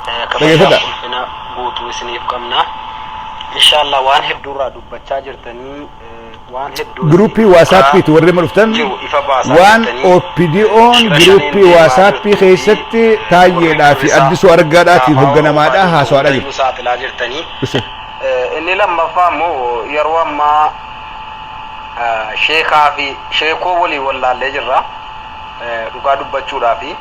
Dhaggeeffadhaa. kabajaa ulfina guutuu isiniif qabna. Inshallah waan hedduurraa dubbachaa jirtanii, waan hedduu Groupii WhatsAppiiti warri amma dhuftan jiru ifa baasaa waan jirtanii. OPDO'n Shira groupii shaniin WhatsAppii deemaa keessatti jirtuu fi Taayyeedhaa fi warri Addisuu Araggaadhaatiin hoogganamaadhaa haasawaadhaa jiru. jiru. Saaxilaa jirtanii. Ibsa. Inni lammaffaa immoo yeroo ammaa sheekaa fi sheekoo waliin wallaallee jirra. Dhugaa dubbachuudhaa fi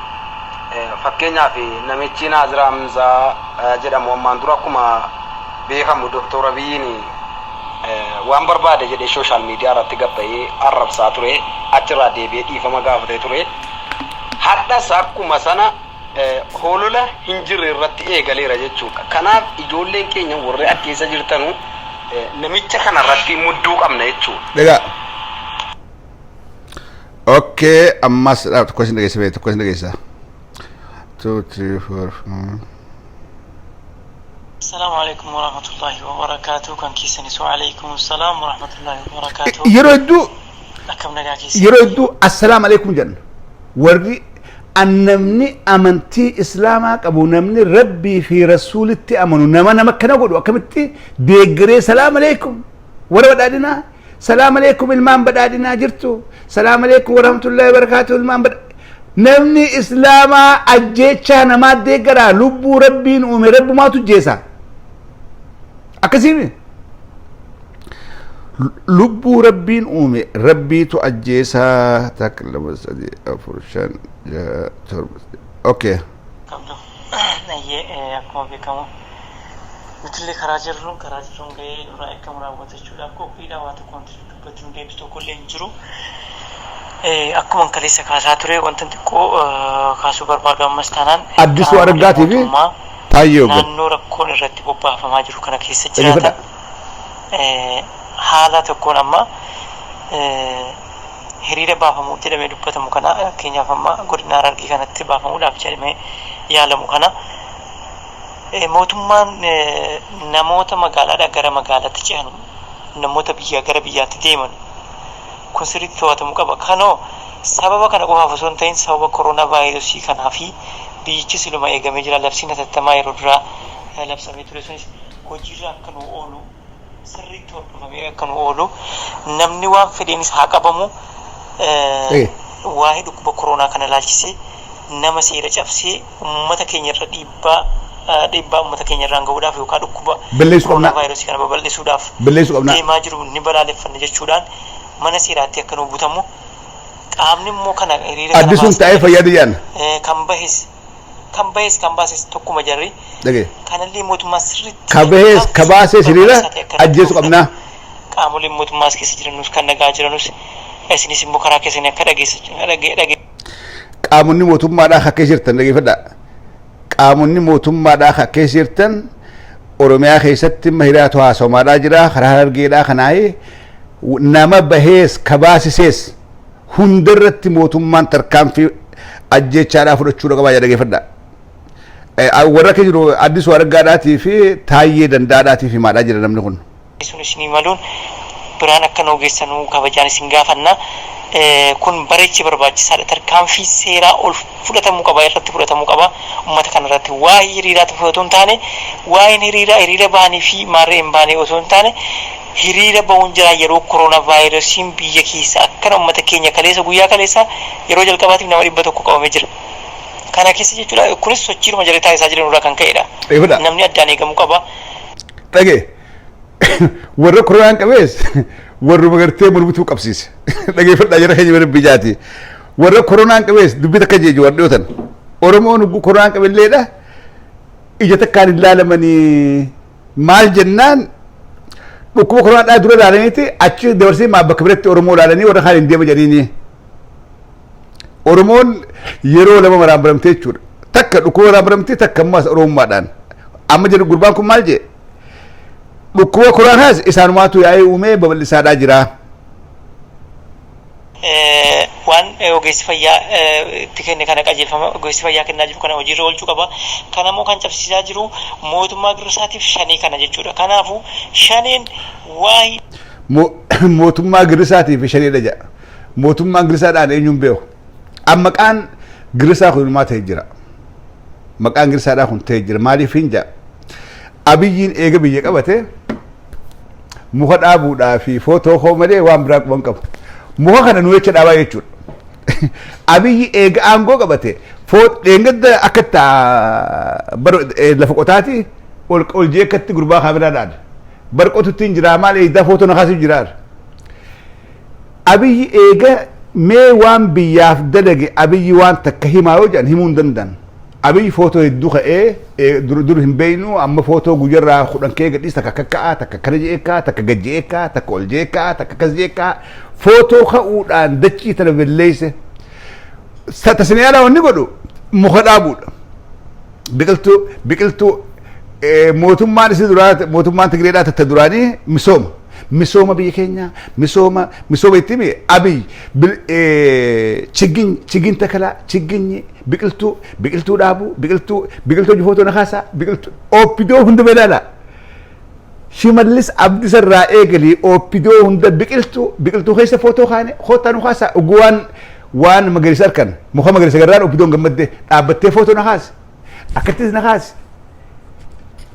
Fakkeenyaaf namichi Naazir Hamzaa jedhamu ammaan dura akkuma beekamu Dooktor Abiyyiin waan barbaade jedhee social media irratti gabba'ee arrabsaa ture, achirraa deebi'ee dhiifama gaafatee ture. Hadhas akkuma sana holola hin jirre irratti eegaleera jechuudha. Kanaaf ijoolleen keenya warri as keessa jirtanu namicha kana irratti mudduu qabna jechuudha. Egaa. Okay, ammas tokko isin dhageessa beektu, tokko isin dhageessa. Two, three, four, five. السلام عليكم ورحمة الله وبركاته. Kan keessanis وعليكم السلام ورحمة الله وبركاته. Yeroo hedduu Akkam nagaa keessan? Yeroo hedduu assalaamu alaikum jenna. Warri an namni amantii islaamaa qabu, namni rabbii fi rasuulitti amanu, nama akkana godhu akkamitti deeggaree salaam alaikum warra badhaadhinaa, salaam alaikum ilmaan badhaadhinaa jirtu, salaam alaikum warahmatullahi wabarakaatuh ilmaan badha. Namni islaamaa ajjeechaa namaa deeggaraa? Lubbuu rabbiin uume rabbumaatu jeesa akkasiimi. Lubbuu rabbiin uume rabbiitu ajjeesaa. Takka, lama, sadii, afur, shan, jaha, torba. Okay. Qabdu. Ayyee, akkuma beekamu nutillee karaa jirruun gahee nurraa eegamu raawwatachuudhaaf qophiidha. Waa tokko wanti dubbatti nu deebisu tokko illee hin jiru. Akkuma kaleessa kaasaa ture, wanta xiqqoo kaasuu barbaadu ammas taanaan Addisuu qaamolee Araggaatii fi mootummaa Taayyee Hoggan. naannoo rakkoon irratti bobbaafamaa jiru kana keessa Dhaggeeffadhaa. jiraatan haala tokkoon amma hiriira baafamuu jedhamee dubbatamu kana, fakkeenyaaf amma godina Harargee kanatti baafamuudhaaf jedhamee yaalamu kana, mootummaan namoota magaalaadhaa gara magaalaatti ce'an, namoota biyyaa gara biyyaatti deeman kun sirriitti to'atamuu qaba. Kanoo sababa kana qofaaf osoo hin ta'in sababa koronaa vaayirasii kanaa fi biyyichi siluma eegamee jira. Labsiin hatattamaa yeroo duraa labsamee ture sunis hojiirra akka nu oolu, sirriitti hordofamee akka nu oolu, namni waan fedheenis haa qabamu. Waa'ee dhukkuba koronaa kana ilaalchisee nama seera cabsee uummata keenya irra dhiibbaa uummata keenya irraan gahuudhaaf yookaan dhukkuba Balleessuu koronaa qabna. vaayirasii kana babal'isuudhaaf Balleessuu qabna. deemaa jiru ni balaaleffanna jechuudhaan mana seeraatti akka nu butamu, qaamni immoo kana hiriira kana Addisuun baasee taa'ee fayyaadu jedhan. Kan bahes kan baases tokkuma jarri. Dhagee. Kanallee mootummaa sirriitti Ka bahees ka baasees hiriira barbaachisaa ta'e akka irratti ajjeesuu qabna. Qaamoleen mootummaas keessa jiranus, kan nagaa jiranus, isinis immoo karaa keessanii akka dhageessa dhage. Qaamonni mootummaadhaa akka keessa jirtan dhageeffadhaa. Qaamonni mootummaadhaa akka keessa jirtan, Oromiyaa keessatti amma hiriyaatu haasawamaadhaa jira karaa Harargeedhaa. Kanaa'ee nama bahees ka baasisees hundarratti mootummaan tarkaanfii ajjeechaadhaa fudhachuu qabaa jedha, dhageeffadhaa. Warra akka jiru Addisuu Araggaadhaatii fi Taayyee Danda'aadhaatii fi maadhaa jira namni kun. Sun isinii maluun biraan akka nu geessanuu kabajaan isin gaafanna. Kun bareechee barbaachisaadha. Tarkaanfii seeraa ol fudhatamuu qaba, irratti fudhatamuu qaba. Uummata kana irratti waa'ee hiriiraatti fudhatu hin taane, waa'een hiriiraa hiriira bahanii fi maarree hin baane osoo hin taane, hiriira bahuun jira yeroo koronaa vaayirasiin biyya keessa akkana uummata keenya kaleessa, guyyaa kaleessa yeroo jalqabaatiif nama 100 qabamee jira. Kana keessa jechuudha, kunis sochiiruma jarri taasisaa jiran irraa kan ka'edha. Eefadha. Namni addaan eegamuu qaba. Dhagee, warra koronaan qabees warruma gartee mormituu qabsiise. Dhageeffadhaa jara keenya, bara biyyaati. Warra koronaan qabees dubbii takka jeeju warra dhiyootan. Oromoon hogguu koronaan qabelleedha. Ija takkaan hin laalamanii maal jennaan, dhukkuba koronaadhaa dura ilaalaniiti achi dabarsee maa bakka biratti Oromoo ilaalanii warra kaan hin deema jedhanii. Oromoon yeroo lama maraan baramtee jechuudha. Takka dhukkuba maraan baramtee, takka ammas Oromummaadhaan. Amma jedhu gurbaan kun maal jee? Dhukkuba koronaas isaanumaatu yaa'ee uumee babal'isaadhaa jira. Waan ogeessi fayyaa itti kenne kana, qajeelfama ogeessi fayyaa kennaa jiru kana hojiirra oolchuu qaba. Kanammoo kan cabsiisaa jiru mootummaa girrisaatiif shanii kana jechuudha. Kanaafuu shaneen waa'ee Mootummaa girrisaatii fi shaneedha jedha. Mootummaan girrisaadhaan eenyuun beeku. Amma maqaan girrisaa kun ilmaa ta'e jira. Maqaan girrisaadhaa kun ta'e jira. Maaliif hin jedha? Abiyyiin eega biyya qabate muka dhaabuudhaa fi footoo koo malee waan biraa quban qabu. Muka kana nu jecha dhaabaa jechuudha. Abiyyi eega aangoo qabate dheengadda akka lafa qotaati ol ol jee akkatti gurbaa kaameraadhaan barqotutti hin jiraa, maal eegdaa footoo na kaasuu jiraa. Abiyyi eega Mee waan biyyaaf dalage Abiyyi waan takka himaa yoo jedhan himuu hin danda'an. Abiyyi footoo hedduu ka'ee dur hin beeynu, amma footoo guyyarraa 10 kee gadhiis, takka akka ka'aa, takka akkana je'ee ka'a, takka gad je'ee ka'a, takka ol je'ee ka'a, takka akkas je'ee ka'a, footoo ka'uudhaan dachii tana belleeyse. Tasni alaa wanni godhu muka dhaabuudha. Biqiltuu mootummaan isi duraa, mootummaan Tigreedhaa tatta duraanii misooma. Misooma biyya keenyaa, misooma itti hime. Abiy chigin takalaa, chiginyi biqiltuu dhaabuu, biqiltuu hojii footoo na kaasaa, biqiltuu OPDO hunda beelaala. Shimallis Abdiisa irraa eegalii OPDO hunda biqiltuu keessa footoo kaane, kootaa nu kaasaa. Oguu waan magariisa harkan, muka magariisa garraan OPDOn gammadde dhaabbattee footoo na kaase, akkattis na kaase.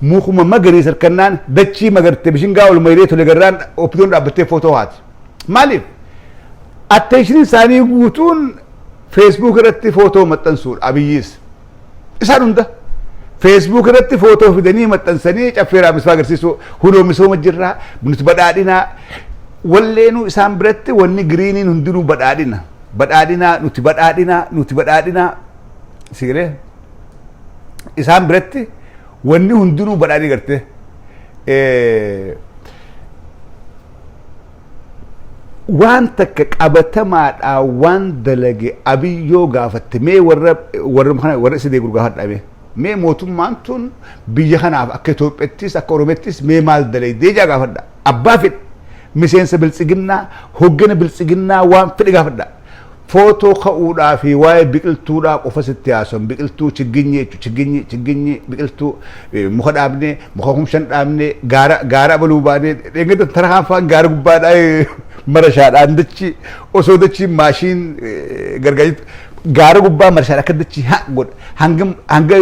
Mukuma magariisa harkannaan dachii magarte bishingaa ol mayree tole garraan OPDOn dhaabbattee footoo haati. Maaliif? Attention isaanii guutuun Facebook irratti footoo maxxansuudha Abiyyiis. Isaan hunda. Facebook irratti footoo fidanii maxxansanii caffeeraa misfaa agarsiisu, hunoo misooma jirraa, nuti badhaadhinaa, walleenuu isaan biratti wanni greeniin hundinuu badhaadhina. Badhaadhinaa, nuti badhaadhinaa, nuti badhaadhinaa. Sigalee isaan biratti wanni hundinuu badhaadhii gartee. Waan takka qabatamaadhaan waan dalage Abiyyoo gaafatte, mee warra kana, warra isa deeggaru gaafadha, mee mootummaan tun biyya kanaaf akka Itoophiyaattis akka Oromoottis mee maal dalagdee jaa gaafadha. Abbaa fedhe, miseensa biltsiginnaa, hoggana biltsiginnaa, waan fedhe gaafadha. Footoo ka'uudhaa fi waa'ee biqiltuudhaa qofa sitti haasawan, biqiltuu chigginyi jechuudha, chigginyi chigginyi biqiltuu, muka dhaabnee, muka 5,000 dhaabnee, gaara abaluu baanee dheengadda tara faan gaara gubbaadhaa marashaadhaan dachii osoo dachii maashiin gargaaritti gaara gubbaa marashaadhaan akka dachii haa godha, hanga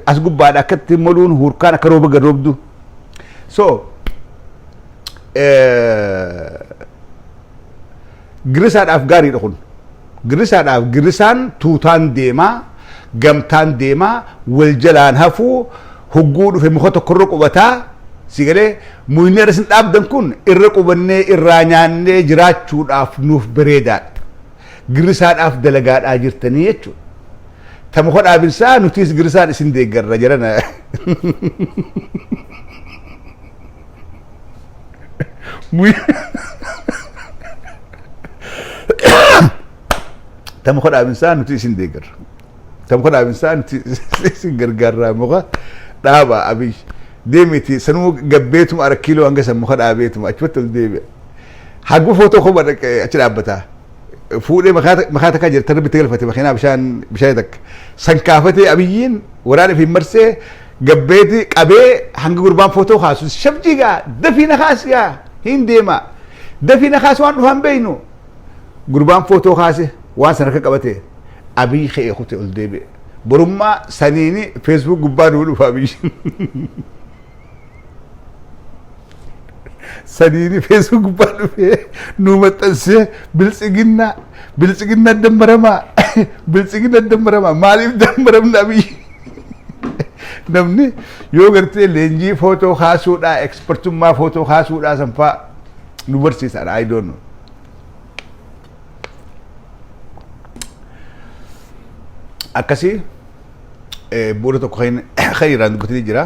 as gubbaadha akkatti moluun hurkaan akka rooba gad roobdu. So girrisaadhaaf gaariidha kun. Girrisaadhaaf, girrisaan tuutaan deemaa, gamtaan deemaa, wal jalaan hafuu, hogguu dhufe muka tokkorra qubataa, si galee muyni irra isin dhaabdan kun irra qubannee irraa nyaannee jiraachuudhaaf nuuf bareedaadha. Girrisaadhaaf dalagaadhaa jirtanii jechuudha. Ta muka dhaabinsaa nutis girrisaan isin deeggarra jedhana. Ta muka dhaabinsaa nuti isin deeggarra. Ta muka dhaabinsaa nuti isin gargaarraa, muka dhaaba Abiy. Deemiti sanuu gabbeetuma ara kiiloo hanga san muka dhaabeetuma achumatti ol deebi'a. Haggu footoo kopha dhaqee achi dhaabbataa. Fuudhee makaa takkaa jira tarbi itti galfate, makiinaa bishaan takka. San kaafatee Abiyyiin waraana fi marsee gabbeeti qabee hanga gurbaan footoo kaasu shabjii gaa, dafii na kaasi gaa, hin deema. Dafii na kaasi, waan dhufaan beeynu. Gurbaan footoo kaase waan sana akka qabate Abiyyi ka'ee kutee ol deebi'e. Borummaa saniini Facebook gubbaa nuu dhufa Abiyyi. Saniini Facebook gubbaa dhufee nuu maxxansee, biltsiginnaa, biltsiginnaa dammaramaa, biltsiginnaa dammaramaa. Maaliif dammaramna Abiyyi? Namni yoo gartee leenjii footoo kaasuudhaa, expertummaa footoo kaasuudhaa sanfaa nu barsiisaadha. I don't know. Akkasii bu'uura tokko kan irraan dubbatanii jira.